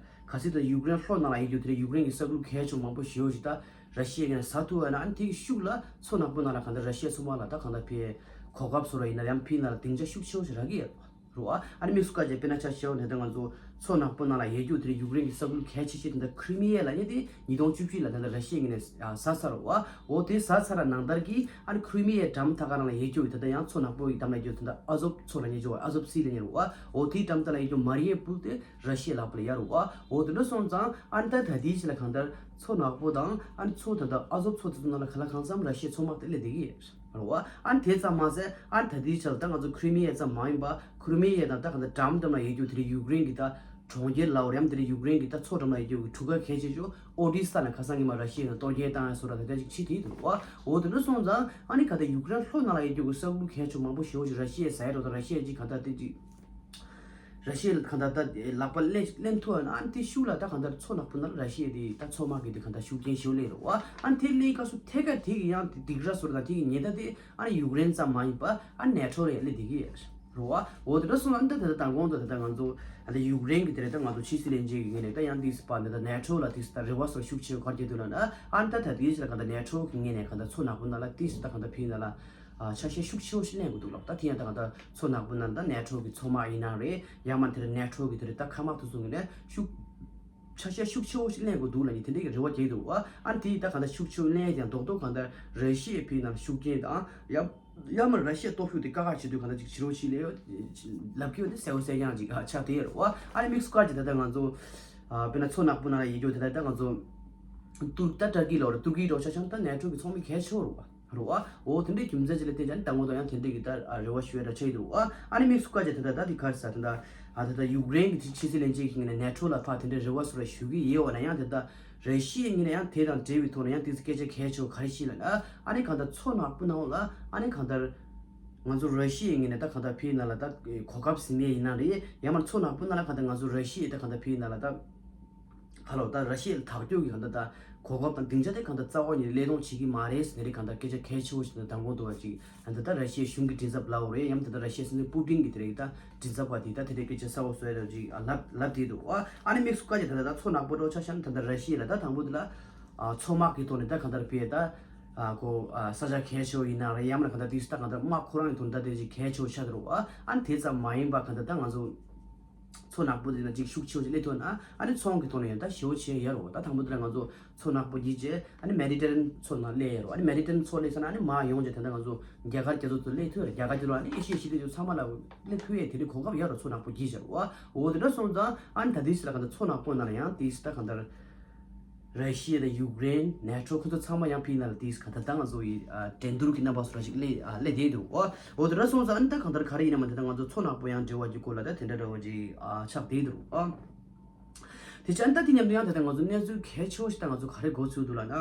ག་ཚོད་ད་ཡུཀ་རེན་ལྷོ་ནང་ལ་ཡོད་རྒྱུ་དེ་རེད། ཡུཀ་རེན་གྱི་ས་ཁུལ་གལ་ཆེ་མང་པོ་ཞེ་པོ་ཅིག་ད་ར་ཤི་ཡས་ཀྱིས་ཟ་ཐུབ་པ་ན། ཨ་ནི་དེ་གི་ཤུགས་ལ་མཚོ་ནག་པོ་ནང་ལ་གང་ལྟར་ར་ཤི་ཡའི་མཚོ་དམག་ལ་ད་གང་ལྟར་ཕར་གོ་སྐབས་བཟོ་ར་ཡིན་ན་ཡང་ཕར་ནང་ལ་སྡིངས་ཆ་ཤུགས་ཆེ་བོ་ཞིག་རག་གི་ཡོད་རེད་བ། རེད་བ། ཨ་ནི་དམིགས་སུ་བཀར་བྱས་དཔེར་ན་ཆ་བཞག་ན་ད་ལྟ་ང་ཚོ་མཚོ་ནག་པོ་ནང་ལ་ཡོད་རྒྱུ་དེ་རེད། ཡུཀ་རེན་གྱི་ས་ཁུལ་གལ་ཆེ་ཤོས་དེ་ད་ཁྲི་མི་ཡ་ལབ་མཁན་དེ་ཉིས་སྟོང་བཅུ་བཞི་ལ་ད་ལྟ་ར་ཤི་ཡས་ངོས་ནས་ཨ་ཟ་ཚར་རེད་བ། འོ་དེ་ཟ་ཚར་ར་ནང་ལྟར་གྱི་ཨ་ནི་ཁྲི་མི་ཡའི་འགྲམ་ཐག་ཁ་ནང་ལ་ཡོད་རྒྱུ་ད་ལྟ་ཡང་མཚོ་ནག་པོ་ཡི་འགྲམ་ལ་ཡོད་རྒྱུ་ད་ལྟ་ཨ་ཟོབ་མཚོ་ལབ་མཁན་ཅིག་ཡོད་རེད། ཨ་ཟོབ་སི་ལབ་མཁན་རེད་བ། འོ་དེའི་འགྲམ་ཐག་ལ་ཡོད་རྒྱུ་མ་རི་ཡུ་པོལ་དེ་ར་ཤི་ཡའི་ལག་པ་ལ་ཡོད་རེད་བ། འོ་དེ་འདྲ་སོང་ཙང་ཨ་ནི་ད་ད་ལྟའི་ཆ་ལ་གང་ལྟར་མཚོ་ནག་པོ་དང་ཨ་ནི་མཚོ་ད་ལྟ་ཨ་ཟོབ་མཚོ་དེ་ཚོ་ནང་ལ་གང་ལ་གང་འཚམ་ར་ཤི་ཡའི་མཚོ་དམག་དེ་སླེབས་བསྡད་ཀྱི་ཡོད་རེད། རེད་བ། ཨ་ནི་དེ་ཙམ་མ་ཟད། ཨ་ནི་ད་ལྟའི་ཆར་ད་ང་ཚོ་ཁྲི་མི་ཡ་ཙམ་མ་ཡིན་པ། ཁྲི་མི་ཡ་དང་ད་གང་ལྟར་འགྲམ་འགྲམ་ལ་ཡོད་རྒྱུ་དེ་རེད། ཡུཀ་རེན་གྱི་ད་གྲོང་ཁྱེར་ལབ་དགོས་རེད་ཡང་དེ་རེད། ཡུཀ་རེན་གྱི་ད་མཚོ་འགྲམ་ལ་ཡོད་རྒྱུ་གི་གྲུ་ཁ་གལ་ཆེ་ཤོས་ཨོ་ཌི་ས་ལ་ཁ་སང་ཉི་མ་ར་ཤི་ཡ་ནས་གཏོར་རྒོལ་བཏང་ཡ་བཟོ་འདྲ་དེ་འདྲ་ཅིག་བྱེད་དེ་འདུག་བ། འོ་དེ་འདྲ་སོང་ཙང་ཨ་ནི་གང་ལྟར་ཡུཀ་རེན་ལྷོ་ནང་ལ་ཡོད་རྒྱུ་གི་ས་ཁུལ་གལ་ཆེ་མང་པོ་ཞེ་པོ་ཅིག་ར་ཤི་ཡས་ཟ་ཡ་རེད་དང་། ར་ཤི་ཡས་ཅིག་གང་ལྟར་དེ་ཅིག་ར་ཤི་ཡ་གང་ལྟར་ད་ལག་པ་ལེན་ལེན་ཐུབ་ན། ཨ་ནི་དེ་ཤུགས་ལ་ད་གང་ལྟར་མཚོ་ནག་པོ་ནང་ལ་ར་ཤི་ཡ་དེ་ད་མཚོ་དམག་གི་དེ་གང་ལྟར་ཤུགས་རྐྱེན་ཞེ་པོ་སླེབས་རེད་བ། ཨ་ནི་དེ་སླེབས་སྐབས་སུ་ཐད་ཀར་དེ་གི་ཡང་དེ་སྡིགས་ར་བཟོ་ར་དང་དེ་གི་ཉེན་བརྡ་དེ་ཨ་ནི་ཡུཀ་རེན་ཙམ་མ་ཡིན་པ་ཨ་ནི་ནེ་ཊོ་ལ་ཡང་སླེབས་བསྡད་ཀྱི་ཡོད་རེད་བ། འོ་དེ་འདྲ་སོང་ཙང་ཨ་ནི་ད་ད་ལྟ་མདང་དགོང་དུ་ད་ལྟ་ང་ཚོ་ཨ་ནི་ཡུཀ་རེན་གྱི་དེ་རེད། ད་ང་ཚོ་ཕྱི་སྲིད་བློན་ཆེན་གྱི་ངོས་ནས་ད་ཡང་དེ་ཕར་ད་ལྟ་ནེ་ཊོ་ལ་དེ་ད་རེ་བ་སོགས་ཤུགས་ཆེ་བ་ག་རེ་བྱས་འདུག་ལབ་ན། ཨ་ནི་ད་ད་དེའི་ཕྱིར་གང་ལྟར་ནེ་ཊོ་གི་ངོས་ནས་གང་ལྟར་མཚོ་ནག་པོ་ནང་ལ་དེ་ད་གང་ལྟར་ཕར་ནང་ལ་ཨ་ཆ་ཤས་ཤུགས་ཆེ་བོ་ཞིག་ལེན་དགོས་འདུག་ལབ། ད་དེ་ཡང་ད་གང་ལྟར་མཚོ་ནག་པོ་ནང་ད་ནེ་ཊོ་གི་མཚོ་དམག་ཡིན་ན་རེད། ཡང་མིན་དེ་རེད་ནེ་ཊོ་གི་དེ་རེད་ད་མཁའ་དམག་དེ་ཚོ་ངོས་ནས་ཤུགས་ཆ་ཤས་ཤུགས་ཆེ་བོ་ཞིག་ལེན་དགོས་འདུག་ལབ་ནས་དེ་འདྲའི་གི་རེ་བ་བྱས་འདུག་བ། ཨ་ནི་དེ་ད་གང་ལྟར་ཤུགས་ཆེ་བོ་ལེན་ཡང་རྡོག་རྡོག་གང་ལྟར་ར་ཤི་ཡས་ཕར་ནང་ཤུགས་རྐྱེན་དང་ཡང་ཡང་མིན་ར་ཤི་ཡས་སྟོབས་ཤུགས་དེ་དཀའ་ཁག་ཆེ་དུས་གང་ལྟར་ཅིག་བྱེད་རོགས་བྱེད་ལབ་ཡོད་དེ་གསལ་པོ་གསལ་རྐྱང་ཅིག་ཆགས་བསྡད་ཡོད་རེད་བ། ཨ་ནི་དམིགས་སུ་བཀར་གྱི་ད་ལྟ་ང་ཚོ་ཨ་དཔེར་ན་མཚོ་ནག་པོ་ནང་ལ་ཡོད་རྒྱུ་དེ་ད་ལྟ་ང་ཚོ་ཏུར་ད་ཏར་ཀི་ལབ་རེད། ཏུར་ཀི་འདྲ་བོ་ཆ་བཞག་ན་ད་ནེ་ཊོ་གི་ཚོགས་མི་གལ་ཆེ་བོ་རེད་བ། རེད་བ། འོ་དེ་འདྲའི་རྒྱུ་མཚན་ཅིག་ལ་བརྟེན་བྱས་ནས་ད་ངོ་ཐོག་ཡང་དེ་འདྲའི་གི་ད་རེ་བ་ཞུ་ཡ་འདྲ་ཆགས་ཀྱི་འདུག་བ། ཨ་ནི་དམིགས་སུ་བཀར་བྱས་ད་ལྟ་ད་དེ་ག་རེ་ཟེར་ད་ལྟ་ཨ་ད་ལྟ་ཡུཀ་རེན་གྱི་ཕྱི་སྲིད་བློན་ཆེན་གྱི་ངོས་ནས་ནེ་ཊོ་ལ་ཕར་དེ་འདྲའི་རེ་བ་སོགས་ལ་ཞུ་གི་ཡོད་པ་ན་ཡང་དེ་ད་ར་ཤི་ཡའི་ངོས་ནས་ཡང་དེ་དང་འབྲེལ་བའི་ཐོག་ནས་ཡང་དེ་ཚོ་སྐད་ཆ་གལ་ཆེ་བོ་ག་རེ་བྱས་ལབ་ན། ཨ་ནི་གང་ལྟར་མཚོ་ནག་པོ་ནང་ལ་ཨ་ནི་གང་ལྟར་ང་ཚོ་ར་ཤི་ཡའི་ངོས་ནས་ད་གང་ལྟར་ཕར་ནང་ལ་ད་གོ་སྐབས་ཟིན་ཡས་ཡིན་ན་རེད། ཡང་མིན་མཚོ་ནག་པོ་ནང་ལ་གང་ལྟར་ང་ཚོ་ར་ཤི་ཡའི་ད་གང་ལྟར་ཕར་ནང་ལ་ད་ཧ་ལོ་ད་ར་ཤི་ཡ་ལ་དག་སྐྱོ་གི་གང་ལྟར་ད་གོ་སྐབས་དང་སྡིངས་ཆ་དེ་གང་ལྟར་རྩ་བ་ཉིད་ནས་སླེབས་གཏོང་བྱེད་ཀྱི་མ་རེད་ཟེར་ནས་རེད། གང་ལྟར་སྐད་ཆ་གལ་ཆེ་བོ་ཞིག་དང་མདང་དགོང་དུ་བ་ཅིག་ད་ལྟ་ར་ཤི་ཡའི་གཞུང་གི་མགྲིན་ཚབ་ལབ་དགོས་རེད། ཡང་ད་ལྟ་ར་ཤི་ཡའི་སྲིད་འཛིན་པུ་ཏིན་གྱི་དེ་རེད་ད་མགྲིན་ཚབ་པ་དེ་ད་དེ་འདྲའི་སྐད་ཆ་གསལ་པོ་བཟོ་ཡ་འདྲ་ཅིག་ཨ་ལབ་ལབ་བསྡད་འདུག་བ། ཨ་ནི་དམིགས་སུ་བཀར་གྱི་ད་ལྟ་ད་མཚོ་ནག་པོ་འདྲ་བོ་ཆ་བཞག་ན་ད་ལྟ་ར་ཤི་ཡ་ལ་ད་དང་པོ་དེ་ལ་ཨ་མཚོ་དམག་གི་ཐོག་ནས་ད་གང་ལྟར་ཕར་ད་ཨ་ཁོ་ཨ་ས་ཆ་གལ་ཆེ་བོ་ཡིན་ན་རེད། ཡང་མིན་གང་ལྟར་དེ་ད་གང་ལྟར་དམག་ཁོ་རང་གི་ཐོག་ནས་ད་དེ་ཅིག་གལ་ཆེ་བོ་ཆགས་འདུག་བ། ཨ་ནི་དེ་ཙམ་མ་ཡིན་པ་གང་ལྟར་ད་ང་ཚོ་མཚོ་ནག་པོ་དེ་ལ་ཅིག་ཤུགས་ཆེ་བོ་ཅིག་སླེབས་ཐུབ་ན་ཨ་ནི་མཚོ་དམག་གི་ཐོག་ནས་ཡང་ད་ཞེ་པོ་ཅིག་ཡག་རེད་བ། ད་དང་པོ་དེ་ལ་ང་ཚོ་མཚོ་ནག་པོ་བརྒྱུད་བྱས་ཨ་ནི་མེ་ཌི་ཊེ་རེ་ནི་ཡན་མཚོ་ནང་སླེབས་ཡག་རེད་བ། ཨ་ནི་མེ་ཌི་ཊེ་རེ་ནི་ཡན་མཚོ་སླེབས་ཚར་ན་ཨ་ནི་མར་ཡོང་བྱས་ད་ལྟ་ང་ཚོ་རྒྱ་གར་རྒྱ་མཚོ་དེ་སླེབས་ཐུབ་ཡག་རེད། རྒྱ་གར་རྒྱ་མཚོ་ཨ་ནི་ཨེ་ཤི་ཡའི་ཞི་བདེ་ཚོ་ཚང་མ་ལ་སླེབས་ཐུབ་ཡག་དེ་འདྲའི་གོ་སྐབས་ཡག་རེད། མཚོ་ནག་པོ་བརྒྱུད་བྱས་རེད་བ། འོ་དེ་འདྲ་སོང་ཙང་ཨ་ནི་ད་དེའི་ཕྱིར་གང་ལྟར་མཚོ་ནག་པོ་ནང་ལ་ཡང་དེའི་ཕྱིར་ད་གང་ལྟར་ར་ཤི་ཡ་དང་ཡུཀ་རེན་ནེ་ཊོ་ཁོ་ཚོ་ཚང་མ་ཡང་ཕར་ནང་ལ་དེའི་གང་ལྟར་ད་ང་ཚོ་ཡི་ཨ་འགྲན་བསྡུར་གྱི་རྣམ་པ་བཟོ་འདྲ་ཞིག་སླེབས་ཨ་སླེབས་བསྡད་འདུག་བ། འོ་དེ་འདྲ་སོང་ཙང་ཨ་ནི་ད་གང་ལྟར་ག་རེ་ཡིན་ན་མ་དེ་ད་ང་ཚོ་མཚོ་ནག་པོ་ཡང་འབྲེལ་བ་གྱི་སྐོར་ལ་ད་དེ་འདྲ་འདྲ་བོ་ཅིག་ཨ་ཆགས་བསྡད་འདུག་བ། དེ་ཅང་ད་དེ་མཉམ་དུ་ཡང་ད་ལྟ་ང་ཚོ་གནས་ཚུལ་གལ་ཆེ་བོ་ཞིག་ད་ང་ཚོ་ག་རེ་གོ་ཚུལ་འདུག་ལབ་ན།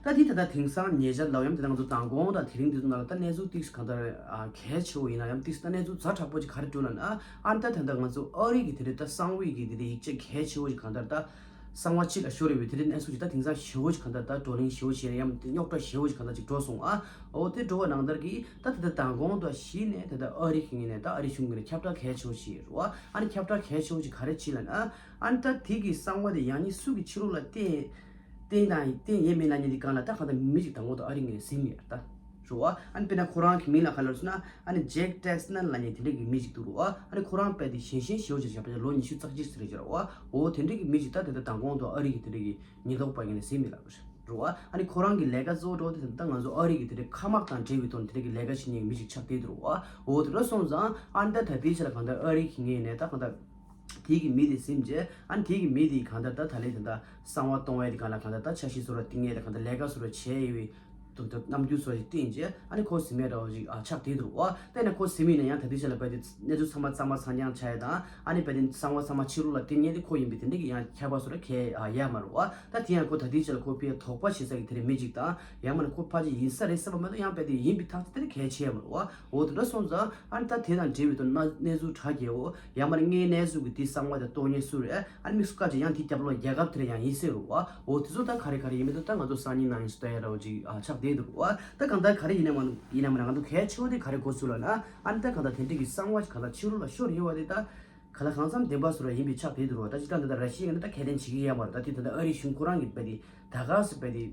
ད་དེ་ད་ལྟ་དེང་སང་ཉེ་ཆར་ལབ་ཡང་ད་ལྟ་ང་ཚོ་མདང་དགོང་དང་དེ་རིང་འདི་ཚོ་ནང་ལ་ད་གནས་ཚུལ་ཏིག་གང་ལྟར་ཨ་གལ་ཆེ་བོ་ཡིན་ན་ཡང་ཏིག་ད་གནས་ཚུལ་ཛ་དྲག་པོ་ཅིག་ག་རེ་འདུག་ལབ་ན། ཨ་ནི་ད་ད་ལྟ་ང་ཚོ་ཨ་རི་གི་དེ་རེད་ད་གསང་བའི་གི་དེ་རེད་ཡིག་ཆ་གལ་ཆེ་བོ་ཞིག་གང་ལྟར་ད་གསང་བ་ཕྱི་ལ་ཤོར་རེད་པའི་དེ་རེད་གནས་ཚུལ་ཅིག་ད་དེང་སང་ཞེ་བོ་ཞིག་གང་ལྟར་ད་བགྲོ་གླེང་ཞེ་བོ་ཞིག་ཡང་རྙོག་དྲ་ཞེ་བོ་ཞིག་གང་ལྟར་ཅིག་འགྲོ་སོང་ཨ། འོ་དེ་འགྲོ་བ་ནང་ལྟར་གི་ད་ད་ལྟ་མདང་དགོང་དང་གཞི་ནས་ད་ལྟ་ཨ་རི་གི་ངོས་ནས་ད་ཨ་རི་གཞུང་གི་ནས་ཁྱབ་བསྒྲགས་གལ་ཆེ་བོ་ཞིག་རེད་བ། ཨ་ནི་ཁྱབ་བསྒྲགས་གལ་ཆེ་བོ་ཞིག་ག་རེ་བྱས་ལབ་ན། ཨ་ནི་ད་དེ་གི་གསང་བ་དེ་ཡང་ནི་སུ་གི་ཕྱི་ལོགས་ལ་བསྟན་བསྟན་དང་བསྟན་ཡས་མེད་ལབ་མཁན་དེ་སྒང་ལ་ད་གང་ལྟར་མི་ཞིག་དང་པོ་དང་ཨ་རི་ངོས་ནས་ཟིན་ཡོད་ད། རེད་བ། ཨ་ནི་དཔེར་ན་ཁོ་རང་གི་མིང་ལ་ག་ལབ་སོང་ན་ཨ་ནི་ཇེག་ཏེག་སི་ནན་ལབ་མཁན་དེ་འདྲ་གི་མི་ཞིག་འདུག་རེད་བ། ཨ་ནི་ཁོ་རང་དཔེ་དེ་ཞན་ཞན་ཞེ་པོ་ཅིག་བྱས་པ་ལོ་ཉི་ཤུ་རྩ་གཅིག་ཙམ་རེད་བྱས་རེད་བ། འོ་དེ་འདྲ་གི་མི་ཞིག་ད་དེ་ད་མདང་དགོང་དང་ཨ་རི་གི་དེ་འདྲ་གི་ཉེན་རྟོག་པ་ངོས་ནས་ཟིན་མི་ལབ་རེད་བ། ཨ་ནི་ཁོ་རང་གི་ལས་ཀ་གཙོ་བོ་འདྲ་བོ་དེ་ད་ང་ཚོ་ཨ་རི་གི་དེ་འདྲ་མཁའ་དམག་དང་འབྲེལ་བའི་ཐོག་ནས་དེ་འདྲ་གི་ལས་ཀ་བྱེད་མཁན་མི་ཞིག་ཆགས་བསྡད་འདུག་རེད་བ། འོ་དེ་འདྲ་སོང་ཙང་ཨ་ནི་ད་ད་ལྟའི་ཆ་ལ་གང་ལྟར་ཨ་རི་གི་ངོས་ནས་ད་གང་ལྟར། དེ་གི་མི་དེ་ཟིན་རྗེས་ཨ་ནི་དེ་གི་མི་དེ་གང་ལྟར་ད་ད་ལན་དེ་འདྲ་གསང་བ་གཏོང་བའི་དེ་གང་ལ་གང་ལྟར་ད་འཆར་གཞི་བཟོ་འདྲ་བཏིང་ཡས་དེ་གང་ལྟར་ལས་ཀ་བཟོ་འདྲ་བྱས་ཡོད་པའི་ དུ་དུ་རྣམ་འགྱུར་སོགས་ཤིག་བསྟན་རྗེས་ཨ་ནི་ཁོ་གཟིམ་ཡས་འདྲ་བོ་ཞིག་ཨ་ཆགས་བསྡད་འདུག་བ། དེ་ནས་ཁོ་གཟིམ་ཡས་ནས་ཡང་ད་ལྟའི་ཆ་ལ་རྦད་དེ་གནས་ཚུལ་ཚང་མ་གཙང་མ་གཙང་རྐྱང་ཆགས་ཡས་དང་ཨ་ནི་རྦད་དེ་གསང་བ་ཚང་མ་ཕྱི་ལོགས་ལ་བསྟན་མཁན་དེ་ཁོ་ཡིན་པའི་དེ་འདྲ་གི་ཡང་ཁྱབ་པ་སོགས་ལ་གལ་ཡོད་མ་རེད་བ། ད་དེ་ཡང་ཁོ་ད་ལྟའི་ཆ་ལ་ཁོ་ཕར་དོགས་པ་བྱེད་ས་གི་དེ་འདྲ་མི་ཅིག་དང་ཡང་མིན་ན་ཁོ་ཕལ་ཆེར་ཡིན་ས་རེད་བསམ་པ་མ་གཏོགས་ཡང་རྦད་དེ་ཡིན་པའི་ཐག་གཅོད་དེ་འདྲ་གལ་ཆེ་ཡོད་མ་རེད་བ། འོ་དེ་འདྲ་སོང་ཙང་ཨ་ནི་ད་དེ་དང་འབྲེལ་བའི་ཐོག་གནས་ཚུལ་དྲ་རྒྱས་འོ་ཡང་མིན་ན་ངའི་གནས་ཚུལ་གི་དེ་གསང་བ་དང་སྟོང་ཉིད་སུ་རེད། ཨ་ནི་དམིགས་སུ་བཀར་ཅིག་ཡང་དེའི་རྒྱབ་ལོགས་རྒྱལ་ཁབ་དེ་ལ་ཡང་ཡིན་སྲིད་རུང་བ། འོ་དེ་ཚོ་ད་ག་རེ་ག་རེ་ཡིན་མིན་ད་ད་ང་ཚོ་སང་ཉིན་གནངས་ཉིན་སུ་ལྟ་ཡ་འདྲ་བོ་ཅིག་ཨ་ཆགས་བསྡད་འདུག་བ། ད་གང་ལྟར་ག་རེ་ཡིན་ན་མ་ཡིན་ན་མ་ང་ཚོ་གལ་ཆེ་བོ་དེ་ག་རེ་གོ་ཚུལ་ལ་ན་ཨ་ནི་ད་གང་ལྟར་དེ་འདྲ་གི་གསང་བ་གང་ལྟར་ཕྱི་རོལ་ལ་ཤོར་ཡོད་བ་དེ་ད་ག་ལ་གང་འཚམ་བདེན་པ་བཟོ་འདྲ་ཡིན་པའི་ཆགས་བསྡད་འདུག་བ། ད་ཅི་ད་འདི་ད་ར་ཤི་ཡ་ནི་ད་ཁས་ལེན་བྱེད་ཀྱི་ཡོད་མ་རེད། ད་དེ་ད་ད་ཨ་རི་གཞུང་ཁོ་རང་གི་པ་དེ་ད་ག་སུ་པ་དེ་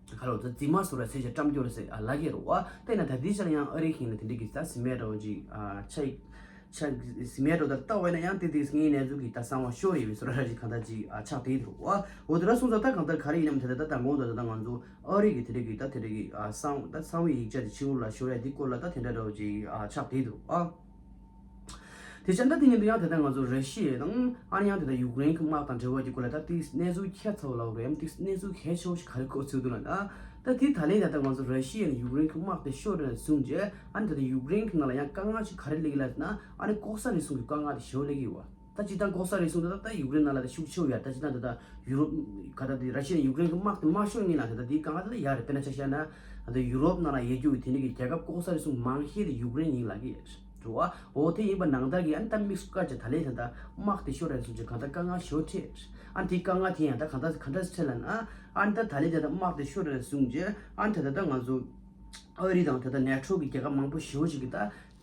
ག་ལ་ད་རྫི་མ་བཟོ་འདྲ་ཟེར་བྱས་བཀྲམ་སྐྱོར་ཟེར་ཨ་ལབ་ཀྱི་རེད་བ། དེ་ན་ད་དེ་ཆ་ལ་ཡང་ཨ་རི་གཞུང་ནས་དེ་འདྲ་གི་ད་གཟིམ་མེད་འདྲ་བོ་ཅིག་ཨ་ཆགས། ཆ་གཟིམ་མེད་འགྲོ་ལྟ་བས་ན་ཡང་དེ་དེ་ངའི་གནས་ཚུལ་གྱི་ད་གསང་བ་ཤོར་ཡོད་པའི་བཟོ་འདྲ་ཞིག་གང་ལྟར་ཅིག་ཨ་ཆགས་བསྡད་འདུག་བ། འོ་དེ་འདྲ་སོང་ཙང་ད་གང་ལྟར་ག་རེ་ཡིན་ནམ་དེ་ལྟར་ད་དང་པོ་ད་ད་ང་ཚོ་ཨ་རི་གི་དེ་འདྲ་གི་ད་དེ་འདྲ་གི་ཨ་གསང་ད་གསང་བའི་ཡིག་ཆ་དེ་ཕྱི་རོལ་ལ་ཤོར་ཡ་དེ་སྐོར་ལ་ད་དེ་འདྲ་འདྲ་བོ་ཅིག་ཨ་ཆགས་བསྡད་འདུག་ཨ། དེ་བྱས་ད་དེ་ཉིན་དུ་ཡང་དེ་ལྟར་ང་ཚོ་ར་ཤི་ཡ་དང་ཨ་ནི་ཡང་དེ་ལྟར་ཡུཀ་རེན་གྱི་དམག་དང་འབྲེལ་བ་གྱི་སྐོར་ལ་ད་དེ་གནས་ཚུལ་ཁྱད་མཚར་བོ་ལབ་དགོས་ཡམ་དེ་གནས་ཚུལ་གལ་ཆེ་བོ་ཞིག་ག་རེ་གོ་ཚུལ་འདུག་ལ་ན། ད་དེ་ད་ལན་ད་ལྟ་ང་ཚོ་ར་ཤི་ཡ་ནས་ཡུཀ་རེན་གྱི་དམག་དེ་ཤོར་ནས་བཟུང་རྗེས་ཨ་ནི་ད་ལྟ་ཡུཀ་རེན་གྱི་ནང་ལ་ཡང་དཀའ་ངལ་ཞིག་ག་རེ་སླེབས་ཀྱི་ལབ་ན་ཨ་ནི་ལྐོག་ཟ་རུལ་སུངས་ཀྱི་དཀའ་ངལ་དེ་ཞེ་པོ་སླེབས་ཀྱི་ཡོད་བ། ད་སྤྱིར་བཏང་ལྐོག་ཟ་རུལ་སུངས་དེ་ད་ལྟ་ཡུཀ་རེན་ནང་ལ་ད་ཤུགས་ཆེ་བོ་ཡོད། ད་སྤྱིར་བཏང་ད་ལྟ་ཡུ་རོབ་ག་ད་དེ་ར་ཤི་ཡ་ནས་ཡུཀ་རེན་གྱི་དམག་དེ་མ་ཤོར་སྔོན་ལ་ད་ལྟ་དེའི་དཀའ་ངལ་དེ་ལ་ཡོད་རེད། དཔེར་ན་ཆ་བཞག་ན་ད་ལྟ་ཡུ་རོབ་ནང་ལ་ཡོད་རྒྱུ་དེ་འདྲ་གི་རྒྱལ་ཁབ་ལྐོག་ཟ་རུལ་སུངས་མང་ཤོས་དེ་ཡུཀ་རེན་ཡིན་ལབ་ཀྱི་ཡོད་རེད་བ། འོ་དེ་ཡིན་པ་ནང་ལྟར་གྱི་ཨ་ནི་ད་དམིགས་སུ་བཀར་བྱས་ད་ལན་ད་ལྟ་དམག་དེ་ཤོར་རན་སོང་ཅིག་གང་ལྟར་དཀའ་ངལ་ཞེ་པོ་འཕྲད། ཨ་ནི་དེའི་དཀའ་ངལ་དེ་ཡང་ད་གང་ལྟར་གང་འདྲ་འཕྲད་ལབ་ན་ཨ་ནི་ད་ད་ལན་ད་ལྟ་དམག་དེ་ཤོར་རན་སོང་ཅིག་ཨ་ནི་ད་ད་ལྟ་ང་ཚོ་ཨ་རི་དང་ད་ལྟ་ནེ་ཊོ་གི་རྒྱལ་ཁབ་མང་པོ་ཞེ་པོ་ཅིག་གི་ད་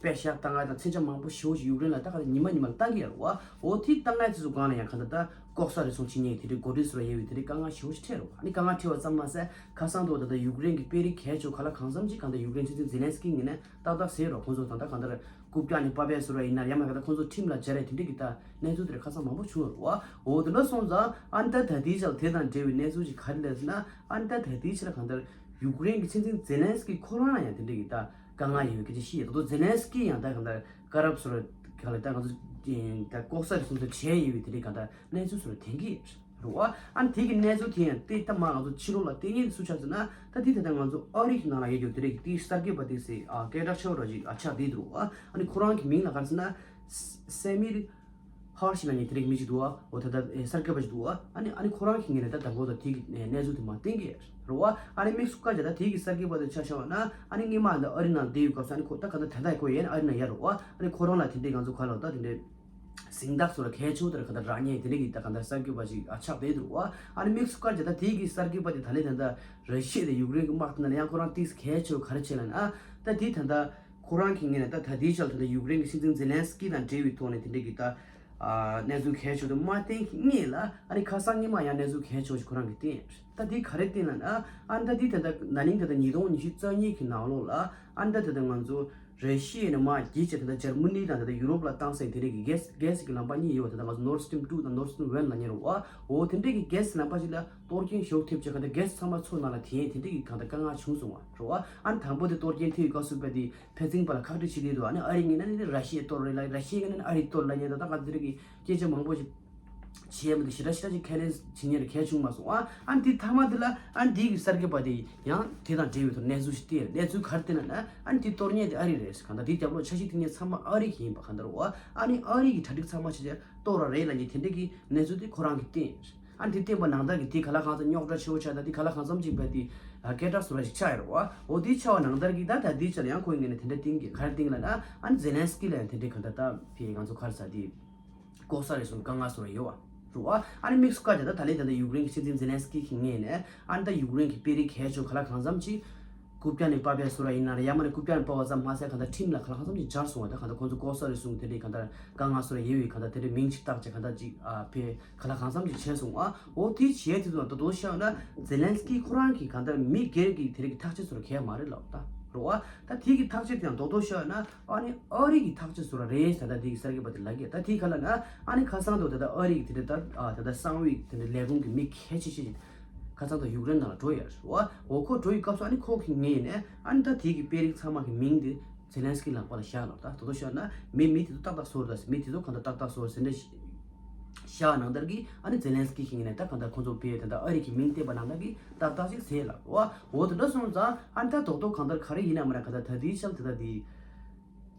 པད་ཤག་བཏང་ཡ་དང་མཚོན་ཆ་མང་པོ་ཞེ་པོ་ཅིག་ཡུཀ་རེན་ལ་ད་ག་ད་ཉི་མ་ཉི་མ་ལ་བཏང་གི་ཡོད་རེད་བ། འོ་དེའི་བཏང་ཡ་དེ་ཚོ་སྒང་ལ་ཡང་གང་ལྟར་ད་ལྐོག་ཟ་རུལ་སུངས་བྱེད་མཁན་དེ་འདྲའི་འགོ་ཁྲིད་ཚོ་ལ་ཡོད་པའི་དེ་འདྲའི་དཀའ་ངལ་ཞེ་པོ་ཅིག་འཕྲད་རེད་བ། ཨ་ནི་དཀའ་ངལ་འཕྲད་པ་ཙམ་མ་ཟད་ཁ་སང་དུ་ད་ལྟ་ཡུཀ་རེན་གྱི་དཔོན་རིགས་གལ་ཆེ་བོ་ག་ལ་གང་འཚམ་ཅིག་གང་ལྟར་ཡུཀ་རེན་སྲིད་འཛིན་ཛེ་ལན་སི་ཀི་ངོས་ནས་ཏག་ཏག་ཟེར་རོགས་ཁོང་ཚོ་ད་ལྟ་གང་ལྟར་རྐུབ་བཀྱག་ནས་པ་ཕས་བཟོ་ར་ཡིན་ན་ཡང་མིན་ན་གང་ལྟར་ཁོང་ཚོ་ཁྲིམས་ལ་སྦྱར་ཡ་དེ་འདྲ་གི་ད་གནས་ཚུལ་དེ་འདྲ་ཁ་སང་མང་པོ་བྱུང་ཡོད་རེད་བ། འོ་དེ་འདྲ་སོང་ཙང་ཨ་ནི་ད་ད་ལྟའི་ཆར་དེ་དང་འབྲེལ་བའི་གནས་ཚུལ་ཞིག་ག་རེ་རེད་ཟེར་ན་ཨ་ནི་ད་ད་ལྟའི་ཆར་གང་ལྟར་ཡུཀ་རེན་གྱི་སྲིད་འཛིན་ཛེ་ལན་སི་ཀི་ཁོ་རང་ལ་ཡང་དེ་འདྲ་གི་ད་དཀའ་ངལ་ཡོད་པའི་སྐད་ཆ་བཤད་ཡོད། ད་དུང་ཛེ་ལན་སི་ཀི་ཡང་ད་གང་ལྟར་དཀར་རབ་སོ་ར་གང་ལ་ད་ང་ཚོ་ད་ལྐོག་ཟ་རུལ་སུངས་ཚོ་བྱས་ཡོད་པའི་དེ་འདྲའི་གང་ལྟར་གནས་ཚུལ་སོ་ར་ཐོན་གྱི་ཡོད་རེད་བ། ཨ་ནི་དེ་གི་གནས་ཚུལ་དེ་ཡང་དེ་ལྟ་མ་ང་ཚོ་ཕྱི་ལོགས་ལ་བསྟན་མཁན་སུ་ཆགས་ཟེར་ན་ད་དེ་ད་ལྟ་ང་ཚོ་ཨ་རི་གི་ནང་ལ་ཡོད་རྒྱུ་དེ་རིགས་དེའི་གསར་འགོད་པ་དེ་སེ་ཨ་སྐད་གྲགས་ཆེ་བ་ར་ཅིག་ཨ་ཆགས་བསྡད་འདུག་བ། ཨ་ནི་ཁོ་རང་གི་མིང་ལ་ག་རེ་ཟེར་ན་ས་སེ་མིར་ཧར་ཤི་ལབ་མཁན་དེ་རིགས་མི་ཅིག་འདུག་བ། འོ་ད་ལྟ་ཨེ་གསར་འགོད་པ་ཅིག་འདུག་བ། ཨ་ནི་ཨ་ནི་ཁོ་རང་གི་ངོས་ནས་ད་དང་པོ་ད་དེ་གི་གནས་ཚུལ་དེ་མར་བསྟན་གྱི་རེད་བ། ཨ་ནི་དམིགས་སུ་བཀར་བྱས་ད་དེ་གི་གསར་འགོད་པ་དེ་ཆ་བཞག་པ་ན་ཨ་ནི་སྔོན་མ་ད་ཨ་རི་ནང་བསྡད་ཡོད་སྐབས་སུ་ཨ་ནི་ཁོ་ད་ག་ད་ད་ལྟ་ཁོ་ཡན་ཨ་རི་ནང་ཡོད་རེད་བ། ཨ་ནི་ཁོ་རང་ལ་དེ་འདྲའི་ང་ཚོ་ག་ལ་ད་དེ་འདྲའི་གཟེངས་རྟགས་སོགས་ལ་གལ་ཆེ་བོ་དེར་ག་ད་རག་མཁན་དེ་འདྲ་གི་ད་ག་ད་གསར་འགོད་པ་ཞིག་ཨ་ཆགས་བསྡད་འདུག་བ། ཨ་ནི་དམིགས་སུ་བཀར་བྱས་ད་དེ་གི་གསར་འགོད་པ་དེ་ད་ལན་ད་ད་ར་ཤི་ཡ་དང་ཡུཀ་རེན་གི་དམག་དེ་ན་ཡང་ཁོ་རང་ཏིག་གལ་ཆེ་བོ་ག་རེ་བྱས་ལབ་ན་ཨ་ད་དེ་ད་ད་ཁོ་རང་གི་ངོས་ནས་ད་ད་དེའི་ཆར་ད་ད་ཡུཀ་རེན་གི་སྲིད་འཛིན་ཛེ་ལན་སི་ཀི་དང་འབྲེལ་བའི་ཐོག་ནས་དེ་འདྲ་གི་ད་ཨ་གནས་ཚུལ་གལ་ཆེ་བོ་དེ་མ་བསྟན་གི་སྔོན་ལ་ཨ་ནི་ཁ་སང་ཉི་མ་ཡང་གནས་ཚུལ་གལ་ཆེ་བོ་ཞིག་ཁོ་རང་གིས་བསྟན་ཡོད་རེད། ད་དེ་ག་རེ་བསྟན་ལབ་ན་ཨ་ད་དེ་ད་ད་ན་ནིང་ད་ད་ཉིས་སྟོང་ཉི་ཤུ་རྩ་གཉིས་གི་ནང་ལོགས་ལ་ཨ་ད་ད་ད་ང་ཚོ་ར་ཤི་ཡ་ནས་མར་བརྒྱུད་བྱས་ད་ལྟ་འཇར་མ་ནི་དང་ད་ལྟ་ཡུ་རོབ་ལ་བཏང་སའི་དེ་འདྲ་གི་གྷེ་སི་གྷེ་སི་གི་ལམ་པ་གཉིས་ཡོད་པ། ད་ལྟ་ང་ཚོ་Nord Stream two དང་Nord Stream one ལབ་མཁན་རེད་བ། འོ་དེ་འདྲ་གི་གྷེ་སི་ལམ་པ་ཅིག་ལ་གཏོར་སྐྱོན་ཞེ་པོ་ཐེབས་བྱས་གང་ལྟར་གྷེ་སི་ཚང་མ་མཚོ་ནང་ལ་ཐིམ་དེ་འདྲ་གི་གང་ལྟར་དཀའ་ངལ་བྱུང་སོང་བ་རེད་བ། ཨ་ནི་དང་པོ་དེ་གཏོར་སྐྱོན་ཐེབས་ཡོད་སྐབས་སུ་བས་དེ་ཕན་ཚུན་བར་ལ་ཁག་དཀྲི་བྱེད་དེ་འདུག་ཨ་ནི་ཨ་རི་ངོས་ནས་ནི་ར་ཤི་ཡས་གཏོར་རེད་ལབ། ར་ཤི་ཡ་ངོས་ནས་ཨ་རི་གཏོར་ལབ་མཁན་ད་ལྟ་གང་ལྟར་གི་སྐད་ཆ་མང་པོ་ཞིག་བྱས་མི་འདུག་ཞེ་དྲག་ཞེ་དྲག་ཅིག་ཁས་ལེན་བྱེད་མཁན་རེད་གལ་བྱུང་མ་སོང་ཨ། ཨ་ནི་དེ་མཐའ་མ་དེ་ལ་ཨ་ནི་དེ་གི་གསར་འགོད་པ་དེ་ཡང་དེ་དང་འབྲེལ་བའི་ཐོག་གནས་ཚུལ་ཞིག་བལྟས། གནས་ཚུལ་ག་རེ་བལྟས་ན་ན་ཨ་ནི་དེ་གཏོར་མཁན་དེ་ཨ་རི་རེད། གང་ལྟར་དེའི་རྒྱབ་ལོགས་འཆར་གཞི་བཏིང་མཁན་ཚང་མ་ཨ་རི་གི་ཡིན་པ་གང་ལྟར་བ། ཨ་ནི་ཨ་རི་གི་གྲ་སྒྲིག་ཚང་མ་བྱས་བྱས་གཏོར་བ་རེད་ལབ་མཁན་དེ་འདྲ་གི་གནས་ཚུལ་དེ་ཁོ་རང་གིས་བསྟན། ཨ་ནི་དེ་བསྟན་པ་ནང་ལྟར་གི་དེ་ག་ལ་གང་འཚམ་རྙོག་དྲ་ཆེ་བོ་ཆགས། ད་དེ་ག་ལ་གང་འཚམ་ཅིག་བས་དེ་སྐད་གྲགས་སུ་ར་ཞིག་ཆགས་ཡོད་རེད་བ། འོ་དེ་ཆགས་པ་ནང་ལྟར་གི་ད་ད་དེའི་ཆ་ལ་ཡང་ཁོའི་ངོས་ནས་དེ་འདྲ་བསྟན་གི་ག་རེ་བསྟན་གི་ལབ་ན་ཨ་ནི་ཛེ་ལན་སི་ཀི་ལ་ཡང་དེ་འདྲ་གང་ལྟར་ད་དེ་ང་ཚོ་ག་རེ་ཟ་དེ། ལྐོག་ཟ་རུལ་སུངས་དཀའ་ངལ་སོགས་ཡོད་པ་རེད་བ། ཨ་ནི་དམིགས་སུ་བཀར་བྱས་ད་ད་ལན་ད་ལྟ་ཡུཀ་རེན་གྱི་སྲིད་འཛིན་ཛེ་ལན་སི་ཀི་གི་ངོས་ནས་ཨ་ནི་ད་ཡུཀ་རེན་གྱི་དཔོན་རིགས་གལ་ཆེ་ག་ལ་གང་འཚམ་ཅིག་རྐུབ་བཀྱག་ནས་པ་ཕས་བཟོ་ར་ཡིན་ན་རེད། ཡང་མིན་ན་རྐུབ་བཀྱག་ནས་པ་བ་ཙམ་མ་ཟད་གང་ལྟར་ཁྲིམས་ལ་ག་ལ་གང་འཚམ་ཅིག་སྦྱར་སོང་བ། ད་གང་ལྟར་ཁོང་ཚོ་ལྐོག་ཟ་རུལ་སུངས་དེ་འདྲའི་གང་ལྟར་དཀའ་ངལ་སོགས་ཡོད་པའི་གང་ལྟར་དེ་འདྲའི་མིང་ཅིག་བཏགས་བྱས་གང་ལྟར་ཅིག་ཨ་ཕས་ག་ལ་གང་འཚམ་ཅིག་བྱས་སོང་བ། འོ་དེ་བྱས་དེ་ཚོ་ད་དོ་བཤད་ན་ཛེ་ལན་སི་ཀི་ཁོ་རང་གིས་གང་ལྟར་མི་སྒེར་གྱི་དེ་རིགས་ཀྱི་ཐག་གཅོད་སོགས་གལ་མ་རེད་ལབ་ད་རེད་བ། ད་དེ་གི་ཐག་གཅོད་དེ་ཡང་དོ་དོ་བཤད་ན། ཨ་ནི་ཨ་རི་གི་ཐག་གཅོད་བཟོ་ར་རེད་ཟེར། ད་དེ་གི་གསར་འགོད་པ་དེ་ལབ་ཀྱི། ད་དེ་ག་ལ་ན་ཨ་ནི་ཁ་སང་དུ་ད་ལྟ་ཨ་རི་གི་དེ་འདྲ་ད་ཨ་ད་ལྟ་གསང་བའི་དེ་འདྲ་ལས་ཁུངས་ཀྱི་མི་གལ་ཆེ་ཤོས་ཤིག་ཁ་སང་དུ་ཡུཀ་རེན་ནང་ལ་འགྲོ་ཡོད་རེད་བ། འོ་ཁོ་འགྲོ་ཡི་སྐབས་སུ་ཨ་ནི་ཁོ་གི་ངོས་ནས་ཨ་ནི་ད་དེ་གི་དཔོན་རིགས་ཚང་མ་གི་མིང་དེ་ཛེ་ལན་སི་ཀི་ལག་པ་ལ་བཞག་ལབ། ད་དོ་དོ་བཤད་ན་མི་མི་དེ་ཚོ་ཏག་ཏག་བཟོ་ར་ད་ཟེར། མི་དེ་ཚོ་གང་ལྟར་ཏག་ཏག་བཟོ་ར་ཟེར་འདྲ་ཞིག་ ཤ་ནང་ལྟར་གྱི་ཨ་ནི་ཛེ་ལན་སི་ཀི་ཞིག་ཡིན་ནས་ད་གང་ལྟར་ཁོང་ཚོ་ཕེ་ད་ལྟ་ཨ་རི་གི་མིང་བཏོན་པ་ནང་ལྟར་གྱི་ཏག་ཏག་ཞིག་ཟེར་ལ་བ་འོ་དེ་འདྲ་སོང་ཙང་ཨ་ནི་ད་རྡོག་རྡོག་གང་ལྟར་ག་རེ་ཡིན་ན་མ་ར་ག་ད་ད་དེའི་ཤལ་དེ་ད་དེ་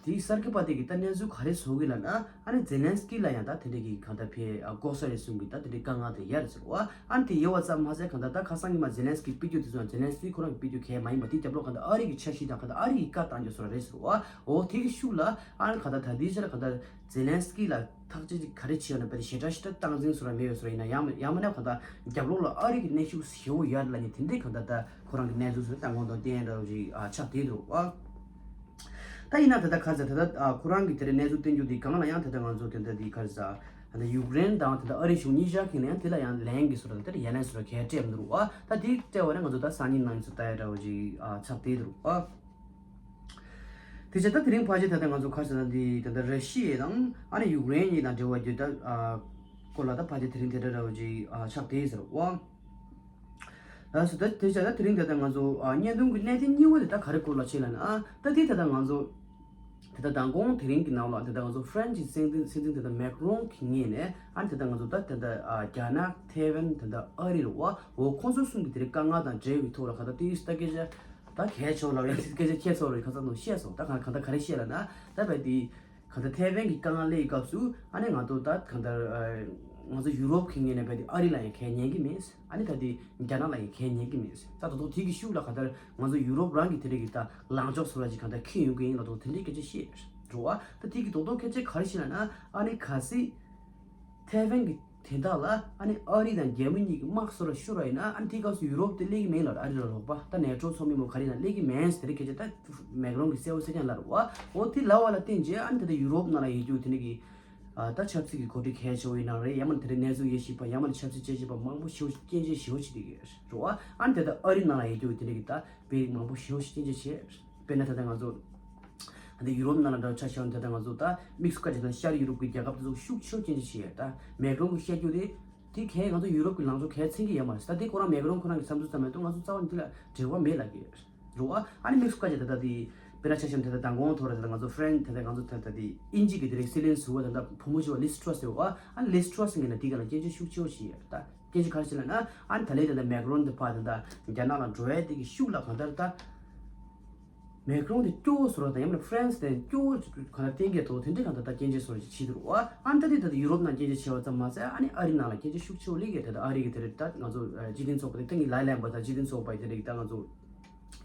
དེའི་གསར་འགོད་པ་དེ་གི་ད་གནས་ཚུལ་ག་རེ་བཟོ་གི་ལ་ན་ཨ་ནི་ཛེ་ལན་སི་ཀི་ལ་ཡང་ད་དེ་འདྲ་གི་གང་ལྟར་ཕེ་ལྐོག་ཟ་རེ་གསུང་གི་ད་དེ་འདྲའི་དཀའ་ངལ་དེ་ཡར་ཟེར་བ་ཨ་ནི་དེ་ཡོད་བ་ཙམ་མ་ཟད་གང་ལྟར་ད་ཁ་སང་གི་མ་ཛེ་ལན་སི་ཀི་ཕེབས་རྒྱུ་དེ་ཚོ་ཛེ་ལན་སི་ཀི་ཁོ་རང་གི་ཕེབས་རྒྱུ་གལ་མ་ཡིན་པ་དེ་རྒྱབ་ལོགས་གང་ལྟར་ཨ་རི་གི་འཆར་གཞི་དང་གང་ལྟར་ཨ་རི་གི་བཀའ་བཏང་རྒྱུ་བཟོ་ར་རེད་ཟེར་བ་འོ་དེ་གི་ཤུགས་ལ་ཨ་ནི་གང་ལྟར་ད་དེའི་ཆ་ལ་གང་ལྟར། ཛེ་ལན་སི་ཀི་ལ་ཐག་གཅོད་ཅིག་ག་རེ་བྱས་ཡོད་ན་བས་ཞེ་དྲག་ཞེ་དྲག་སྟངས་འཛིན་བཟོ་ར་མེད་པའི་བཟོ་ར་ཡིན་ན་ཡང་ཡང་མིན་ན་གང་ལྟར་རྒྱབ་ལོགས་ལ་ཨ་རི་གི་གནོན་ཤུགས་ཞེ་པོ་ཡོད་ལ་ནི་དེ་འདྲའི་གང་ལྟར་ད་ཁོ་རང་གི་གནས་ཚུལ་བཟོ་སྟངས་དགོངས་དག་བསྟན་འདྲ་བོ་ཅིག་ཨ་ཆགས་བསྡད་འདུག་ཨ། ད་ཡིན་ན་ད་ལྟ་ག་རེ་ཟེར་ད་ལྟ་ཨ་ཁོ་རང་གི་དེ་རེ་གནས་ཚུལ་བསྟན་རྒྱུ་དེ་གང་ལ་ཡང་ད་ལྟ་ང་ཚོ་དེ་འདྲ་དེ་ག་རེ་ཟེར་ད་ལྟ་ཡུཀ་རེན་དང་དེ་འདྲ་ཨ་རི་གཞུང་གཉིས་ཆ་གིས་ནས་ཡང་དེ་ལ་ཡང་ལན་གྱི་བཟོ་ར་དེ་ལ་ཡང་ལན་གྱི་བཟོ་ར་གལ་སྤྲད་མི་འདུག་ཨ། ད་དེ་སྤྲད་པ་ན་ང་ཚོ་ད་སང་ཉིན་གནངས་ཉིན་ཚོ་ལྟ་ཡ་འདྲ་བོ་ཅིག་ཨ་ཆགས་བསྡད་འདུག་ཨ། དེ་བྱས་ད་དེ་རིང་ཕལ་ཆེར་ད་ལྟ་ང་ཚོ་ཁ་ཤས་ད་འདི་ད་ལྟ་ར་ཤི་ཡ་དང་ཨ་ནི་ཡུཀ་རེན་གཉིས་དང་འབྲེལ་བ་རྒྱུ་ད་ཨ་སྐོར་ལ་ད་ཕལ་ཆེར་དེ་རིང་དེ་འདྲ་འདྲ་བོ་ཅིག་ཨ་ཆགས་བསྡད་ཟེར་བ། ལགས་སོ་ད་དེ་བྱས་ད་དེ་རིང་ད་ལྟ་ང་ཚོ་ཨ་བརྙན་ཐུང་གི་གནད་དོན་གཉིས་པ་དེ་ད་ག་རེ་སྐོར་ལ་བྱས་ལ་ན་ཨ་ད་དེ་ད་ལྟ་ང་ཚོ་ད་ལྟ་མདང་དགོང་དེ་རིང་གི་ནང་ལ་ད་ལྟ་ང་ཚོ་ཧྥ་རན་སི་སྲིད་འཛིན་སྲིད་འཛིན་ད་ལྟ་མེག་རོན་གྱི་ངོས་ནས་ཨ་ནི་ད་ལྟ་ང་ཚོ་ད་ད་ལྟ་ཨ་རྒྱ་ནག་ཐའེ་ཝན་ད་ལྟ་ཨ་རི་རུ་བ་འོ་ཁོང་ཚོ་གསུམ་གྱི་དེ་རིང་དཀའ་ངལ་དང་འབྲེལ་བའི་ཐོག་ལ་ག་ད་དེ་ད་སྐད་ཆ། ད་གལ་ཆེ་བ་ལབ་ཡ་སྐད་ཆ་ཁྱད་མཚར་བའི་ཁ་ཚ་ནང་བཤད་སོང་ད་གང་གང་ལྟར་ག་རེ་བཤད་ལ་ན་ད་བས་དེ་གང་ལྟར་ཐའེ་ཝན་གྱི་དཀའ་ངལ་སླེབས་སྐབས་སུ་ཨ་ནི་ང་ཚོ་ད་གང་ལྟར་ང་ཚོ་ཡུ་རོབ་ཀྱི་ངོས་ནས་བས་དེ་ཨ་རི་ལ་ཡང་གལ་ཉན་གི་མེད་ཨ་ནི་ད་དེ་རྒྱ་ནག་ལ་ཡང་གལ་ཉན་གི་མེད་ད་ད་དུང་དེ་གི་ཤུགས་ལ་གང་ལྟར་ང་ཚོ་ཡུ་རོབ་རང་གི་དེ་རིགས་ཀྱི་ད་ལངས་ཕྱོགས་སུ་ར་ཅིག་གང་ལྟར་འཁྱེར་ཡོང་གི་ཡིན་ལ་ད་དེ་འདྲའི་སྐད་ཆ་བཤད་འགྲོ་བ་ད་དེ་གི་རྡོག་རྡོག་སྐད་ཆ་ག་རེ་བཤད་ལ་ན་ཨ་ནི་གལ་སྲིད། ཐའེ་ཝན་གྱི་དོན་དག་ལ་ཨ་ནི་ཨ་རི་དང་རྒྱ་མི་གཉིས་ཀྱི་དམག་སོར་ཤོར་བ་ཡིན་ན་ཨ་ནི་དེའི་སྐབས་སུ་ཡུ་རོབ་དེ་སླེབས་ཀྱི་མེད་ལ་ཨ་རི་ལ་རོགས་པ་ད་ནེ་ཊོ་ཚོགས་མི་མོ་ག་རེ་ཡིན་ན་སླེབས་ཀྱི་མེད་ཟེར་སྐད་ཆ་ད་མེག་རོན་གྱིས་གསལ་པོ་གསལ་རྐྱང་ལབ་རེད་བ། འོ་དེ་ལབ་པ་ལ་བརྟེན་རྗེས་ཨ་ནི་ད་ལྟ་ཡུ་རོབ་ནང་ལ་ཡོད་རྒྱུ་དེ་འདྲ་གི་ཨ་ད་ཆབ་སྲིད་ཀྱི་འགོ་ཁྲིད་གལ་ཆེ་བོ་ཡིན་ན་རེད་ཡང་མིན་དེ་འདྲ་གནས་ཚུལ་དབྱེ་ཞིབ་པ་ཡང་མིན་ཆབ་སྲིད་དཔྱད་ཞིབ་པ་མང་པོ་ཞེ་པོ་སྐྱོན་བརྗོད་ཞེ་པོ་བྱེད་བསྡད་ཀྱི་རེད་བ། ཨ་ནི་ད་ལྟ་ཨ་རི་ནང་ལ་ཡོད་རྒྱུ་དེ་འདྲ་གི་ད་དཔེ་མང་པོ་ཞེ་པོ་སྐྱོན་བརྗོད་བྱས། དཔེར་ན་ད་ལྟ་ང་ཚོ་ད་ལྟ་ཡུ་རོབ་ནང་ལ་འདྲ་བོ་ཆ་བཞག་ན་ད་ལྟ་ང་ཚོ་ད་དམིགས་སུ་བཀར་བྱས་ན་ཤར་ཡུ་རོབ་ཀྱི་རྒྱལ་ཁབ་དེ་ཚོ་ཤུགས་ཆེ་བོ་སྐྱོན་བརྗོད་བྱེད་ཡ་ད་མེག་རོན་གྱིས་བཤད་རྒྱུ་དེ་དེ་གས་ང་ཚོ་ཡུ་རོབ་ཀྱི་ལངས་ཕྱོགས་གས་མཚོན་གྱི་ཡོད་མ་རེད་ད་དེ་ཁོ་རང་མེག་རོན་ཁོ་རང་གི་བསམ་ཚུལ་ཙམ་མ་གཏོགས་ང་ཚོ་རྩ་བ་ནས་དེ་ལ་འབྲེལ་བ་མེད་ལབ་ཀྱི་རེད་བ། ཨ་ནི་དམིགས་སུ་བཀར་བྱས་ད་ལྟ་དེ་དཔེར་ན་ཆ་བཞག་ན་ད་ལྟ་མདང་དགོང་ཐོག་རེད་ད་ལྟ་ང་ཚོ་ཧྥ་རན་ད་ལྟ་ང་ཚོ་ད་ལྟ་དེ་དབྱིན་ཇི་གི་དེ་རིང་སྲིད་བློན་ཟུར་པ་ད་ལྟ་བུ་མོ་ཞིག་པ་ལི་སི་ཊྲ་སི་ཡོད་བ། ཨ་ནི་ལི་སི་ཊྲ་སི་ངོས་ནས་དེ་ག་ལ་སྐྱོན་བརྗོད་ཤུགས་ཆེ་བོ་བྱེད་ཡ་རེད་ད། སྐད་ཆ་ག་རེ་བྱས་ལབ་ན་ཨ་ནི་ད་ལན་ད་ལྟ་མེག་རོན་དེ་ཕར་ད་ལྟ་རྒྱ་ནག་ལ་འགྲོ་ཡ་དེ་གི་ཤུགས་ལ་གང་ལྟར་ད་མེག་རོན་དེ་སྐྱོ་བོ་བཟོ་ར་དང་ཡང་ན་ཧྥ་རན་སི་དེ་སྐྱོ་བོ་གང་ལ་བསྟན་གྱི་ཐོག་དེ་འདྲའི་གང་ལྟར་ད་སྐྱོན་བརྗོད་བཟོ་ར་ཅིག་བྱེད་འདུག་རོ། ཨ་ནི་ད་དེ་ད་ལྟ་ཡུ་རོབ་ནང་སྐྱོན་བརྗོད་བྱས་པ་ཙམ་མ་ཟད་ཨ་ནི་ཨ་རི་ནང་ལ་སྐྱོན་བརྗོད་ཤུགས་ཆེ་བོ་སླེབས་ཀྱི་ད་ལྟ་ཨ་རི་གི་དེ་རེད་ད་ང་ཚོ་སྤྱི་མཐུན་ཚོགས་པ་དེ་ད་ངའི་ལ་ལན་པ་ད་སྤྱི་མཐུན་ཚོགས་པ་དེ་རེད་ད་ང་ཚོ་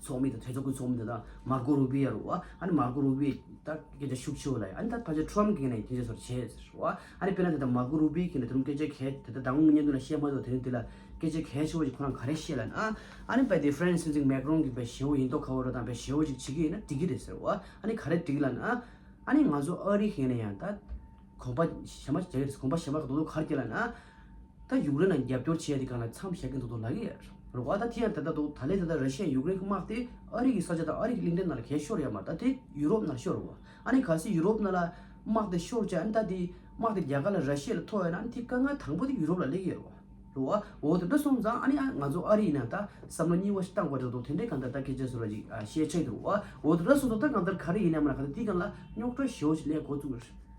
ཚོགས་མི་དང་གྲོས་ཚོགས་ཀྱི་ཚོགས་མི་དེ་ད་མར་ཀོ་རུ་བི་ཡ་རོ། ཨ་ནི་མར་ཀོ་རུ་བི་ཡ་ད་སྐད་ཆ་ཤུགས་ཆེ་བོ་ལ་ཨ་ནི་ད་ཕལ་ཆེར་ཊྲམ་གི་ནས་སྐད་ཆ་བཟོ་ར་བྱས་ཟེར་རོ། ཨ་ནི་དཔེར་ན་ད་ལྟ་མར་ཀོ་རུ་བི་ཡ་གིས་ནས་ད་རུང་སྐད་ཆ་གལ་དེ་ད་དང་པོ་ངའི་བརྙན་ཐུང་ལ་བཤད་མ་ཐུབ་དེ་རིང་དེ་ལ་སྐད་ཆ་གལ་ཆེ་བོ་ཞིག་ཁོ་རང་ག་རེ་བཤད་ལབ་ན། ཨ་ནི་བས་དེ་ཧྥ་རན་སི་སྲིད་འཛིན་མེག་རོན་གྱིས་བས་ཞེ་བོ་ཡིན་མདོག་ཁ་པོ་རོ་དང་བས་ཞེ་བོ་ཞིག་བྱེད་ཀྱི་ཡིན་ན་འགྲིག་གི་རེད་ཟེར་བ། ཨ་ནི་ག་རེ་འགྲིག་ལབ་ན། ཨ་ནི་ང་ཚོ་ཨ་རི་ཁེ་ན་ཡང་ད་གོམ་པ་གཞན་པ་རྒྱག་གི་རེད། གོམ་པ་གཞན་པ་ག་དོ་ག་རེ་རྒྱག་ལབ་ན། ད་ཡུཀ་རེན་ལ་རྒྱབ་སྐྱོར་བྱས་དེ་གང་ལ་མཚམས་བཞག་གི་འདུག་འདུག་ལབ་ཀྱི་ཡོད་རེད་བ། ད་དེ་ཡང་ད་ལྟ་འདུག་ད་ལན་ད་ལྟ་ར་ཤི་ཡ་ཡུཀ་རེན་གྱི་དམག་དེ་ཨ་རི་གི་ས་ཆ་དང་ཨ་རི་གི་གླིང་ཕྲན་ནང་ལ་གས་ཤོར་ཡོད་མ་རེད། ད་དེ་ཡུ་རོབ་ནང་ཤོར་བ། ཨ་ནི་གལ་སྲིད་ཡུ་རོབ་ནང་ལ་དམག་དེ་ཤོར་བྱས་ཨ་ནི་ད་དེ་དམག་དེ་རྒྱ་གར་ལ་ར་ཤི་ཡ་ལ་ཐོབ་ཡོད་ན་ཨ་ནི་དེ་དཀའ་ངལ་དང་པོ་དེ་ཡུ་རོབ་ལ་སླེབས་ཀྱི་ཡོད་རེད་བ། རེད་བ། འོ་དེ་འདྲ་སོང་ཙང་ཨ་ནི་ཨ་ང་ཚོ་ཨ་རི་ཡིན་ན་ད་བསམ་བློ་གཉིས་པ་ཞིག་བཏང་དགོས་རེད་འདུག་དེ་འདྲའི་གང་ལྟར་ད་སྐད་ཆ་བཟོ་ར་ཅིག་ཨ་བཤད་ཆགས་འདུག་བ། འོ་དེ་འདྲ་སོང་ཙང་ད་གང་ལྟར་ག་རེ་ཡིན་ན་མ་ན་གང་ལྟར་དེ་གང་ལ་རྙོག་དྲ་ཞེ་བོ་ཞིག་སླེབས་འགོ་བཙུགས་རེད། རེད་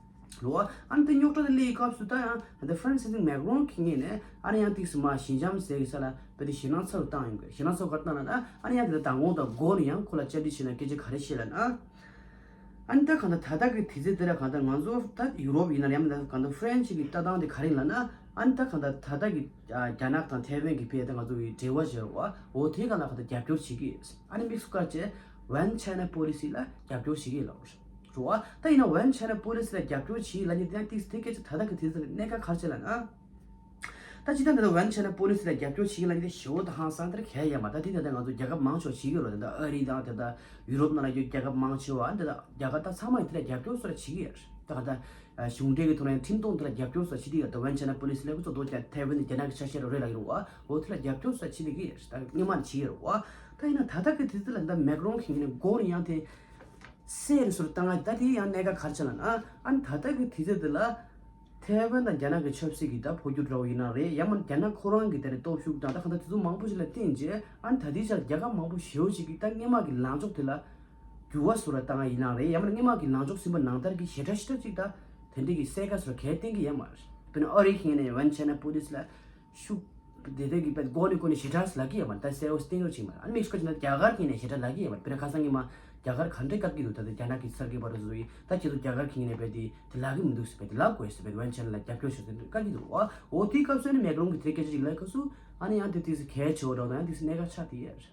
བ། ཨ་ནི་དེ་རྙོག་དྲ་དེ་སླེབས་ཡི་སྐབས་སུ་ད་ཡང་ད་ཧྥ་རན་སི་སྲིད་འཛིན་མེག་རོན་གྱི་ངོས་ནས་ཨ་ནི་ཡང་ཏིག་སི་མ་ཞི་འཇམ་ཟེར་གི་ས་ལ་བས་དེ་ཞེད་སྣང་ཚ་རུ་བཏང་ཡོང་གི་ཞེད་སྣང་ཚ་རུ་ག་རེ་བཏང་ལབ་ན་ཨ་ནི་ཡང་དེ་ལ་མདང་དགོང་དང་འགོ་ནས་ཡང་ཁོ་ལ་བཅར་འདྲི་བྱས་ན་སྐད་ཆ་ག་རེ་བཤད་ལབ་ན། ཨ་ནི་ད་གང་ལྟར་ད་ལྟ་གི་དུས་ཚོད་དེ་ལ་གང་ལྟར་ང་ཚོ་ད་ཡུ་རོབ་ཡིན་ན་ཡང་ད་གང་ལྟར་ཧྥ་རན་སི་གི་ལྟ་སྟངས་དེ་ག་རེ་ཡིན་ལབ་ན་ཨ་ནི་ད་གང་ལྟར་ད་ལྟ་གི་རྒྱ་ནག་དང་ཐའེ་ཝན་གྱི་བར་དུ་ང་ཚོ་གི་འབྲེལ་བ་བྱེད་རོགས་འོ་དེ་གང་ལ་གང་ལྟར་རྒྱབ་སྐྱོར་བྱེད་ཀྱི་ཡོད། ཨ་ནི་དམིགས་སུ་བཀར་བྱས་One China Policy ལ་རྒྱབ་སྐྱོར་བྱེད་ཀྱི་ཡོད་ལབ་རེད་བ། ད་ཡིན་ན་One China Policy ལ་རྒྱབ་སྐྱོར་བྱེད་ལབ་ནི་དེ་ཡང་ཏིག་དེ་སྐད་ཆ་ད་ལྟ་གི་དུས་ཚོད་ལ་གནད་འགག་ག་རེ་བྱེད་ལབ་ན། ད་ཅི་ད་ད་ལྟ་One China Policy ལ་རྒྱབ་སྐྱོར་བྱེད་ཀྱི་ལབ་ནི་དེ་ཞེ་བོ་ད་ཧང་སང་དེར་གལ་ཡོད་མ་ད་དེ་ད་ལྟ་ང་ཚོ་རྒྱལ་ཁབ་མང་ཆེ་བ་བྱེད་ཀྱི་ཡོད་རེད། ད་ལྟ་ཨ་རི་དང་ད་ལྟ་ཡུ་རོབ་ནང་ལ་ཡོད་རྒྱལ་ཁབ་མང་ཆེ་བ་ད་ལྟ་རྒྱ་གར་ད་ཚང་མ་ཡིན་དེ་ལ་རྒྱབ་སྐྱོར་སོགས་ལ་བྱེད་ཀྱི་ཡོད་རེད། ད་ག་ད་གཞུང་འབྲེལ་གྱི་ཐོག་ནས་ཁྲིམས་ཐོག་དེ་ལ་རྒྱབ་སྐྱོར་སོགས་བྱེད་ཀྱི་ཡོད། ད་One China Policy ལ་ཁོ་ཚོ་རྡོ་རྒྱ་ཐའེ་ཝན་དེ་རྒྱ་ནག་གི་ཆ་ཤས་རེད་ལབ་ཀྱི་རེད་བ། འོ་དེ་ལ་རྒྱབ་སྐྱོར་སོགས་བྱེད་ཀྱི་ཡོད་རེད། ད་སྔོན་མ་ནས་བྱེད་ཀྱི་རེད་བ། ད་ཡིན་ན་ད་ལྟ་གི་དུས་ཚོད་ལ་ད་མེག་རོན་གྱི་ངོས་ནས་མགོ་ནས་ཡང་དེ་སེ་རུ་སོར་བཏང་ང་ད་དེ་ཡང་གནད་འགག་ག་རེ་བྱེད་ལབ་ན་ཨ་ནི་ད་ལྟ་གི་དུས་ཚོད་དེ་ལ། ཐའེ་ཝན་དང་རྒྱ་ནག་གི་ཆབ་སྲིད་ཀྱི་ད་འཕོ་འགྱུར་འདྲ་བོ་ཡིན་ན་རེད། ཡང་མིན་རྒྱ་ནག་ཁོ་རང་གི་དེ་རེད་སྟོབས་ཤུགས་དང་ད་གང་ལྟར་དེ་ཚོ་མང་པོ་ཞིག་ལ་བརྟེན་རྗེས་ཨ་ནི་ད་ལྟའི་ཆར་རྒྱལ་ཁབ་མང་པོ་ཞེ་པོ་ཅིག་གིས་ད་སྔོན་མ་གི་ལངས་ཕྱོགས་དེ་ལ་འགྱུར་བ་བཟོ་ར་བཏང་ཡིན་ན་རེད། ཡང་མིན་སྔོན་མ་གི་ལངས་ཕྱོགས་ཟིན་པ་ནང་ལྟར་གྱི་ཞེ་དྲག་ཞེ་དྲག་ཅིག་ད་དེ་འདྲའི་གི་གསལ་ཁ་བཟོ་གལ་བསྟན་གྱི་ཡོད་མ་རེད། དཔེར་ན་ཨ་རི་གི་ངོས་ནས་ཝན་ཆའི་ན་པུ་ལི་སི་ལ་ཤུགས་དེ་དེ་གི་དཔེ་མགོ་ནས་ཀོ་ནས་ཞེ་དྲག་ལབ་ཀྱི་ཡོད་མ་རེད། ད་གསལ་བོ་བསྟན་རོགས་བྱེད་མ་རེད། ཨ་ནི་མེག་སི་ཀོ་ཅིག་ན་རྒྱ་གར་གི་ངོས་ནས་ཞེ་དྲག་ལབ་ཀྱི་ཡོད་མ་རེད། དཔེར་ན་ཁ་སང་ཉི་མ་རྒྱ་གར་ག་འདྲས་བཀག་གི་འདུག་ད་ལྟ་རྒྱ་ནག་གི་གསར་འགོད་པ་རུ་བཟོ་ཡིས་ད་ཁྱེད་ཚོ་རྒྱ་གར་གི་ངོས་ནས་དཔེ་དེ་དེ་ལབ་གི་མི་འདུག་ཟེར། དཔེ་དེ་ལབ་དགོས་ཟེར། དཔེ་ཝན་ཆའི་ན་ལ་རྒྱབ་སྐྱོར་ཞུ་ཟེར་བཀག་གི་འདུག་རོ། འོ་དེའི་སྐབས་སུ་ཨ་ནི་མེག་རོན་གི་དེ་སྐད་ཆ་ཅིག་ལབ་སྐབས་སུ་ཨ་ནི་ཡང་དེ་དེ་གལ་ཆེ་བོ་འདྲ་བོ་དང་ཡང་དེ་གནད་འགག་ཆགས་བསྡད་ཡོད་རེད།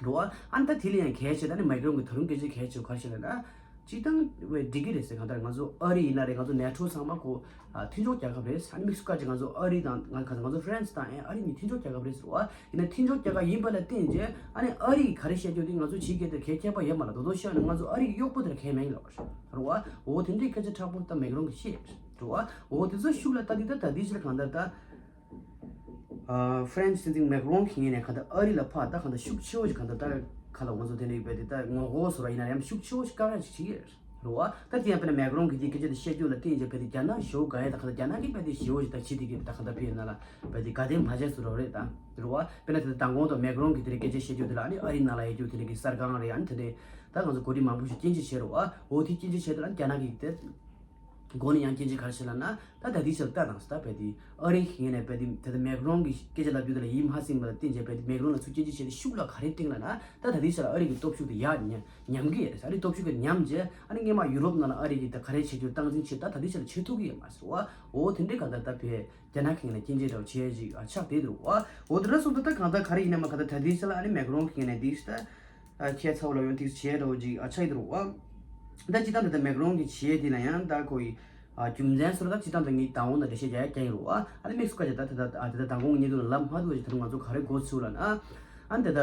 རོ། ཨ་ནི་ད་དེ་ལ་ཡང་གལ་ཆེ་ད་ནི་མེག་རོན་གི་ད་རུང་སྐད་ཆ་གལ་ཆེ་བོ་ག་རེ་ཞིག་ལབ་ན། སྤྱིར་བཏང་བས་འགྲིག་གི་རེད་ཟེར། གང་ལྟར་ང་ཚོ་ཨ་རི་ཡིན་ན་རེད། ང་ཚོ་ནེ་ཊོ་ཚང་མ་ཁོ་ཨ་མཐུན་ཕྱོགས་རྒྱལ་ཁབ་རེད། ཨ་ནི་མེག་སི་ཀོ་ཅིག་ང་ཚོ་ཨ་རི་དང་ང་ཁ་ང་ཚོ་ཧྥ་རན་སི་དང་ཨ་ཨ་རི་གཉིས་མཐུན་ཕྱོགས་རྒྱལ་ཁབ་རེད་ཟེར་བ། ཡིན་ན་མཐུན་ཕྱོགས་རྒྱལ་ཁབ་ཡིན་པ་ལ་བརྟེན་རྗེས་ཨ་ནི་ཨ་རི་གིས་ག་རེ་བཤད་རྒྱུ་དེ་ང་ཚོ་ཕྱི་རྒྱལ་དེར་གལ་ཁྱད་པར་ཡོད་མ་རེད། དོ་དོ་ཤོད་ན་ང་ཚོ་ཨ་རི་གི་གཡོག་པོ་དེར་གལ་མེད་ལ་རེད་བ། འོ་དེ་འདྲའི་སྐད་ཆ་མཁྲེགས་པོ་ད་མེག་རོན་གིས་བཤད་རེད་བ། འོ་དེ་ཚོ་ཤུགས་ལ་ལྟ་དུས་ད་ད་ལྟའི་ཆར་གང་ལྟར་ད། ཨ་ཧྥ་རན་སི་སྲིད་འཛིན་མེག་རོན་གྱི་ངོས་ནས་གང་ལྟར་ཨ་རི་ལ་ཕར་ད་གང་ལྟར་ཤུགས་ཆེ་བོ་ཞིག་གང་ལྟར་ད་ག་ལ་ང་ཚོ་དེ་འདྲའི་བས་དེ་ད་ངོ་རྒོལ་བཟོ་ར་ཡིན་ན་ཡང་ཤུགས་ཆེ་བོ་ཞིག་བཀག་ཡ་ཞིག་བྱེད་ཀྱི་རེད་བ། ད་དེ་ཡང་དཔེར་ན་མེག་རོན་གྱི་དེ་སྐད་ཆ་དེ་བཤད་རྒྱུ་ལ་བརྟེན་བྱས་བས་དེ་རྒྱ་ནག་ཞེ་པོ་དགའ་ཡ་ད་གང་ལྟར་རྒྱ་ནག་གི་བས་དེ་ཞེ་པོ་ཞིག་ད་བྱེད་དེ་གི་ད་གང་ལྟར་ཕེ་ཡིན་ན་ལ་བས་དེ་དགའ་ལྡན་ཕལ་ཆེར་བཟོ་འདྲ་རེད་ད་རེད་བ། དཔེར་ན་དེ་ད་མདང་དགོང་དུ་མེག་རོན་གྱི་དེ་འདྲའི་སྐད་ཆ་བཤད་རྒྱུ་དེ་ལ་ཨ་ནི་ཨ་རི་ནང་ལ་ཡོད་རྒྱུ་དེ་འདྲའི་གི་གསར་ཁང་རེད། ཨ་ནི་དེ་འདྲའི་ད་ང་ཚོ་འགོ་ཁྲིད་མང་པོ་ཞིག་སྐྱོན་བརྗོད་བྱས་རེད་བ། འོ་དེ་སྐྱོན་བརྗོད་བྱས་དེ་ལ་རྒྱ་ནག་གི་དེ། མགོ་ནས་ཡང་སྐྱོན་བརྗོད་ག་རེ་བྱེད་ལབ་ན། ད་ད་ལྟའི་ཆར་ལྟ་དང་ཟེར། ད་བས་དེ་ཨ་རི་གི་ངོས་ནས་བས་དེ་ད་ལྟ་མེག་རོན་གྱི་སྐད་ཆ་ལབ་རྒྱུ་དེ་ལ་ཡིད་མ་ཚིམ་པ་ལ་བརྟེན་བྱས་བས་དེ་མེག་རོན་ལ་ཚུར་སྐྱོན་བརྗོད་བྱས་ཏེ་ཤུགས་ལ་ག་རེ་བཏིང་ལབ་ན། ད་ད་ལྟའི་ཆར་ཨ་རི་གི་སྟོབས་ཤུགས་དེ་ཡར་ཉམས་ཉམས་ཀྱི་ཡོད་རེད། ཨ་རི་སྟོབས་ཤུགས་དེ་ཉམས་བྱས་ཨ་ནི་སྔོན་མ་ཡུ་རོབ་ནང་ལ་ཨ་རི་གི་ད་ག་རེ་བྱེད་རྒྱུ་སྟངས་འཛིན་བྱེད་ད་ད་ལྟའི་ཆར་བྱེད་ཐུབ་ཀྱི་ཡོད་མ་རེད་བ། འོ་དེ་འདྲའི་གང་ལྟར་ད་བས་རྒྱ་ནག་གི་ངོས་ནས་སྐྱོན་བརྗོད་འདྲ་བོ་བྱས་ཅིག་ཆགས་བསྡད་འདུག་བ། འོ་དེ་འདྲ་སོང་ཙང་ད་གང་ལྟར་ག་རེ་ཡིན་ན་མ་གང་ལྟར་ད་ལྟའི་ཆར་ལ་ཨ་ནི་མེག་རོན་གི་ངོས་ནས་དེ་ད། ཨ་ཁྱད་མཚར་པོ་ལ་ཡང་ཏིག་བྱས་འདྲ་བོ་ཅིག་ཨ་ཆགས་ཀྱི་འདུག་བ། ད་སྤྱིར་བཏང་དེ་ལྟར་མེག་རོན་གྱི་བྱས་དེ་ལ་ཡང་ད་ཁོ་ཡི་ཨ་རྒྱུ་མཚན་སོར་ད་སྤྱིར་བཏང་དེ་ངས་དང་པོ་ནས་འགྲེལ་བཤད་རྒྱག་ཡ་ཀྱང་ཡིན་རུང་བ། ཨ་ནི་དམིགས་སུ་བཀར་ཀྱང་ད་དེ་ད་ཨ་དེ་ད་དང་པོ་ངས་གཉིས་དུ་ལབ་མ་ཐུབ་པ་ཞིག་ད་རུང་ང་ཚོ་ག་རེ་གོ་ཚུལ་ལབ་ན། ཨ་ནི་དེ་ད་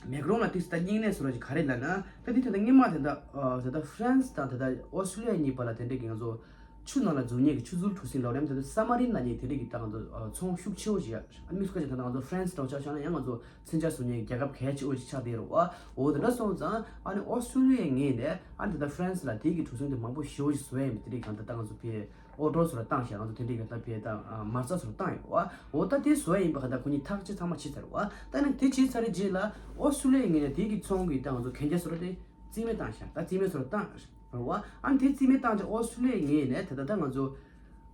མེག་རོན་ལ་ཏིག་ད་སྙིང་ནད་སོར་ཅིག་ག་རེ་ལབ་ན། ད་དེ་དེ་ད་སྔོན་མ་དེ་ད་ཨ་དེ་ད་ཧྥ་རན་སི་དང་དེ་ད་ཨོ་སི་ཀྲུ་ལི་ཡ་གཉིས་བར་ལ་དེ་འདྲས་ཀྱི་ང་ཚོ། ཆུ་ནང་ལ་འཛུལ་མཁན་གྱི་ཆུ་ཚུལ་གྲུ་གཟིངས་ལབ་རེད། དེ་ཚོ་ས་མ་རིན་ལབ་མཁན་དེ་འདྲ་གི་ད་ང་ཚོ་ཨ་ཚོང་ཤུགས་ཆེ་བོ་ཞིག་ཡོད། ཨ་དམིགས་སུ་བཀར་ཅིག་ད་ང་ཚོ་ཧྥ་རན་སི་འདྲ་བོ་ཆ་བཞག་ན་ཡང་ང་ཚོ་མཚོན་ཆ་བཟོ་མཁན་གྱི་རྒྱལ་ཁབ་གལ་ཆེ་བོ་ཞིག་ཆགས་བསྡད་རེད་བ། འོ་དེ་འདྲ་སོང་ཙང་ཨ་ནི་ཨོ་སི་ཀྲུ་ལི་ཡའི་ངོས་ནས་ཨ་ནི་ད་ལྟ་ཧྥ་རན་སི་ལ་དེ་གི་གྲུ་གཟིངས་དེ་མང་པོ་ཞེ་བོ་ཞིག་བཟོ་ཡ་ཡིན་པ་དེ་འདྲ་གང་ལྟར་ད་ང་ཚོ་ཕའི་ཨོ་ཌར་སོགས་ལ་བཏང་ཞག་ང་ཚོ་དེ་འདྲ་གི་ད་ཕའི་ད་མ་རྩ་སོགས་ལ་བཏང་ཡོད་བ། འོ་ད་དེ་བཟོ་ཡ་ཡིན་པ་གང་ལྟར་ཁོ་གཉིས་ཐག་གཅོད་ཚང་མ་བྱས་ཚར་བ། ད་ནི་དེ་བྱས་ཚར་རྗེས་ལ་ཨོ་སི་ཀྲུ་ལི་ཡའི་ངོས་ནས་དེ་གི་ཚོང་གི་ད་ང་ཚོ་གན་རྒྱ་སོགས་ལ་དེ། རྩིས་མེད་བཏང་ཤག་ད་རྩིས་མེད་སོར་བཏང་རེད་བ། ཨ་ནི་དེ་རྩིས་མེད་བཏང་ཅིག་ཨོ་སི་ཀྲུ་ལི་ཡའི་ངོས་ནས་དེ་ད་ལྟ་ང་ཚོ་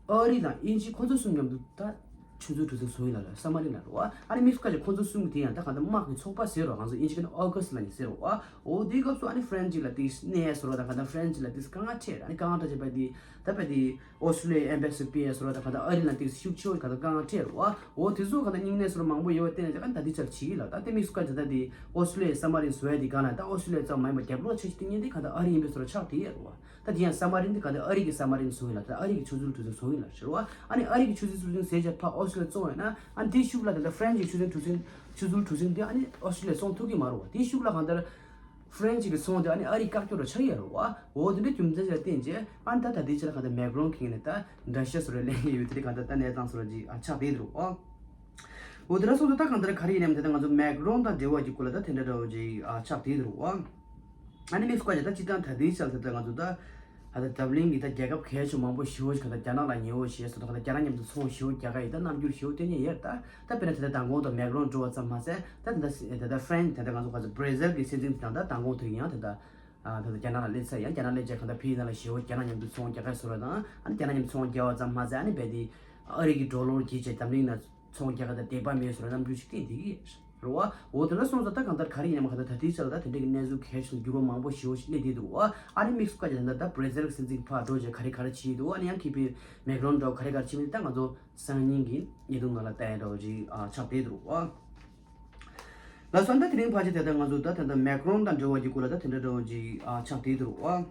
ཨ་རི་དང་དབྱིན་ཇི་ཁོ་ཚོ་གསུམ་མཉམ་དུ་ད་ཆུ་མཛོད་གྲུ་གཟིངས་བཟོ་ཡིན་ལ་རེད། ས་མ་རིན་ལ་རེད་བ། ཨ་ནི་དམིགས་སུ་བཀར་ཅིག་ཁོ་ཚོ་གསུམ་གྱི་དེ་ཡང་ད་གང་ལྟར་དམག་གི་ཚོགས་པ་ཟེར་རོ། ང་ཚོ་དབྱིན་ཇི་སྐད་ནས་ཨོ་ཀ་སི་ལབ་ནས་ཟེར་རོ་བ། འོ་དེའི་སྐབས་སུ་ཨ་ནི་ཧྥ་རན་སི་ཅིག་ལ་དེ་གནས་སོ་རོ། ད་གང་ལྟར་ཧྥ་རན་སི་ཅིག་ལ་དེ་དཀའ་ངལ་འཕྲད་ར། ཨ་ནི་དཀའ་ངལ་འཕྲད་ཅིག་བས་དེ་ད་བས་དེ། ཨོ་སི་ཀྲུ་ལི་ཡའི་ཨེམ་བྷེ་སི་ཌར་ཕེ་ཡ་སོ་ར་ད་ག་ད་ཨ་རི་ལ་ཏིག་ཤུགས་ཆེ་བ་ག་ད་དཀའ་ངལ་འཕྲད་རོ་བ། འོ་དེ་ཚོ་ག་ད་སྙིང་ནད་སོ་ར་མང་པོ་ཡོད་བ་བརྟེན་ནས་ག་ད་དེ་ཆར་བྱེད་ཀྱི་ལ། ད་དེ་དམིགས་སུ་བཀར་ཅིག་ད་དེ་ཨོ་སི་ཀྲུ་ལི་ཡའི་ས་མ་རིན་བཟོ་ཡ་དེ་ག་ལ་ད་ཨོ་སི་ཀྲུ་ལི་ཡ་ཙམ་མ་ཡིན་པ་རྒྱབ་ལོགས་ཆ་ཤས་སྟེང་ཉིན་དེ་ག་ད་ཨ་རི་ཡིན་པའི་སོ་ར་ཆགས་བསྡད་ཡོད་རོ་བ། ད་དེ་ཡང་ས་མ་རིན་དེ་ག་ད་ཨ་རི་གི་ས་མ་རིན་བཟོ་ཡིན་ལ། ད་ཨ་རི་གི་ཆུ་མཛོད་གྲུ་གཟིངས་བཟོ་ཡིན་ལ་ཟེར་བ། ཨ་ནི་ཨ་རི་གི་ཆུ་མཛོད་གྲུ་གཟིངས་ཟེར་བྱས་ཕར་ཨོ་སི་ཀྲུ་ལི་ཡ་བཙོང་ཡོད་ན། ཨ་ནི་དེའི་ཤུགས་ལ་ད་ད་ཧྥ་རན་སི་གི་ཆུ་མཛོད་གྲུ་གཟིངས་ཆུ་མཛོད་གྲུ་གཟིངས་དེ་ཨ་ནི་ཨོ་སི་ཀྲུ་ལི་ཡ་བཙོང་ཐུབ་ཀྱི་མ་རེད་བ། དེའི་ཤུགས་ལ་གང་ལྟར། ཧྥ་རན་སི་གི་ཚོང་དེ་ཨ་ནི་ཨ་རིའི་བཀག་སྐྱོར་ལ་ཆགས་ཡོད་རེད་བ། འོ་དེ་འདྲའི་རྒྱུ་མཚན་ཞིག་ལ་བརྟེན་བྱས་ཨ་ནི་ད་ད་ལྟའི་ཆར་གང་ལྟར་མེག་རོན་གྱི་ངོས་ནས་ད་འགྲེལ་བཤད་སོགས་རེ་ལེན་གྱི་ཡོད། དེ་འདྲའི་གང་ལྟར་ད་གནས་སྟངས་སོགས་ལ་ཅིག་ཨ་ཆགས་བསྡད་འདུག་བ། འོ་དེ་འདྲ་སོང་ཙང་ད་གང་ལྟར་ག་རེ་ཡིན་ནའང་དེ་ལྟར་ང་ཚོ་མེག་རོན་དང་འབྲེལ་བ་གྱི་སྐོར་ལ་ད་དེ་འདྲ་འདྲ་བོ་ཅིག་ཨ་ཆགས་བསྡད་འདུག་བ། ཨ་ནི་དམིགས་སུ་བཀར་བྱས་ད་སྤྱིར་བཏང་ད་ལྟའི་ཆར་དེ་ལྟར་ང་ཚོ་ད་ད་ལྟ་འཛམ་གླིང་གི་ད་རྒྱལ་ཁབ་གལ་ཆེ་མང་པོ་ཞེ་པོ་ཞིག་གང་ལྟར་རྒྱ་ནག་ལ་ཉེ་བོ་ཞེ་སོགས་དང་། ད་རྒྱ་ནག་མཉམ་དུ་ཚོང་ཞེ་པོ་རྒྱག་ག་ཡིན། ད་རྣམ་འགྱུར་ཞེ་པོ་སྟོན་མཁན་ཡོད་རེད། ད་ད་དཔེར་ན་དེ་ལྟར་མདང་དགོང་དང་མེག་རོན་འགྲོ་བ་ཙམ་མ་ཟད། ད་དེ་ལྟར་དེ་ལྟར་ཧྥ་རན་སི་དེ་ལྟར་ང་ཚོ་ག་ཚོད་བྷ་ར་ཟིལ་གྱི་སྲིད་འཛིན་དེ་དང་ད་མདང་དགོང་དེ་ཡང་དེ་ལྟར་ཨ་དེ་ལྟར་རྒྱ་ནག་ལ་སླེབས་ཚར། ཡང་རྒྱ་ནག་སླེབས་རྗེས་གང་ལྟར་ཕ་གི་ནང་ལ་ཞེ་པོ་རྒྱ་ནག་མཉམ་དུ་ཚོང་རྒྱག་ག་ཡི་བཟོ་འདྲ་དང་། ཨ་ནི་རྒྱ་ནག་མཉམ་དུ་ཚོང་རྒྱག་པ་ཙམ་མ་ཟད། ཨ་ནི་རྦད་དེ་ཨ་རི་གི་ཌོ་ལར་བརྒྱུད་བྱས་འཛམ་གླིང་ནང་ཚོང་རྒྱག་ག་ད་དད་པ་མེད་བཟོ་འདྲ་རྣམ་འགྱུར་ཞིག་བསྟན་བསྡད་ཀྱི་རེད་བ། འོ་དེ་འདྲ་སོང་ཙང་ད་གང་ལྟར་ག་རེ་ཡིན་ནའང་གང་ལྟར་ད་ལྟའི་ཆར་ལ་ད་དེ་འདྲ་གི་གནས་ཚུལ་གལ་ཆེ་ཤོས་འགྱུར་བ་མང་པོ་ཞེ་པོ་ཞིག་སླེབས་བསྡད་འདུག་བ། ཨ་ནི་དམིགས་སུ་བཀར་བྱས་ད་ལྟ་བྷ་ར་ཟིལ་གྱི་སྲིད་འཛིན་ཕར་འགྲོ་བྱས་ག་རེ་ག་རེ་བྱས་འདུག་ཨ་ནི་ཡང་ཁེ་ཕི་མེག་རོན་འདྲ་བོ་ག་རེ་ག་རེ་བྱས་མིན་ད་ང་ཚོ་སང་ཉིན་གྱི་བརྙན་ཐུང་ནང་ལ་བལྟ་ཡ་འདྲ་བོ་ཅིག་ཨ་ཆགས་བསྡད་འདུག་བ། ལགས་སོ། ད་དེ་རིང་ཕལ་ཆེར་དེ་ལྟར་ང་ཚོ་ད་ད་ལྟ་མེག་རོན་དང་འབྲེལ་བ་གྱི་སྐོར་ལ་ད་དེ་འདྲ་འདྲ་བོ་ཅིག་ཨ་ཆགས་བསྡད་འདུག་བ།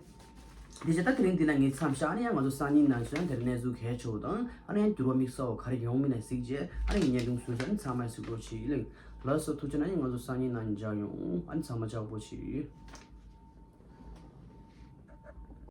དེ་བྱས་ད་དེ་རིང་འདི་ན་ངས་མཚམས་བཞག་ཨ་ནི་ཡང་ང་ཚོ་སང་ཉིན་ནང་ཞུ་ཡང་དེར་གནས་ཚུལ་གལ་ཆེ་བོ་དང་། ཨ་ནི་ཡང་འགྱུར་བ་དམིགས་བསལ་བ་ག་རེ་ཡོང་མིན་ལ་གཟིགས་རྗེས་ཨ་ནི་ངས་བརྙན་ཐུང་བཟོས་ཤག་ཨ་ནི་ཚང་མས་གཟིགས་རོགས་བྱེད། ལགས། ལགས་སོ། ཐུགས་རྗེ་གནང་། ཨ་ནི་ང་ཚོ་སང་ཉིན་ནང་མཇལ་ཡོང་། ཨ་ནི་ཚང་མ་ལྕགས་པོ་བྱེད།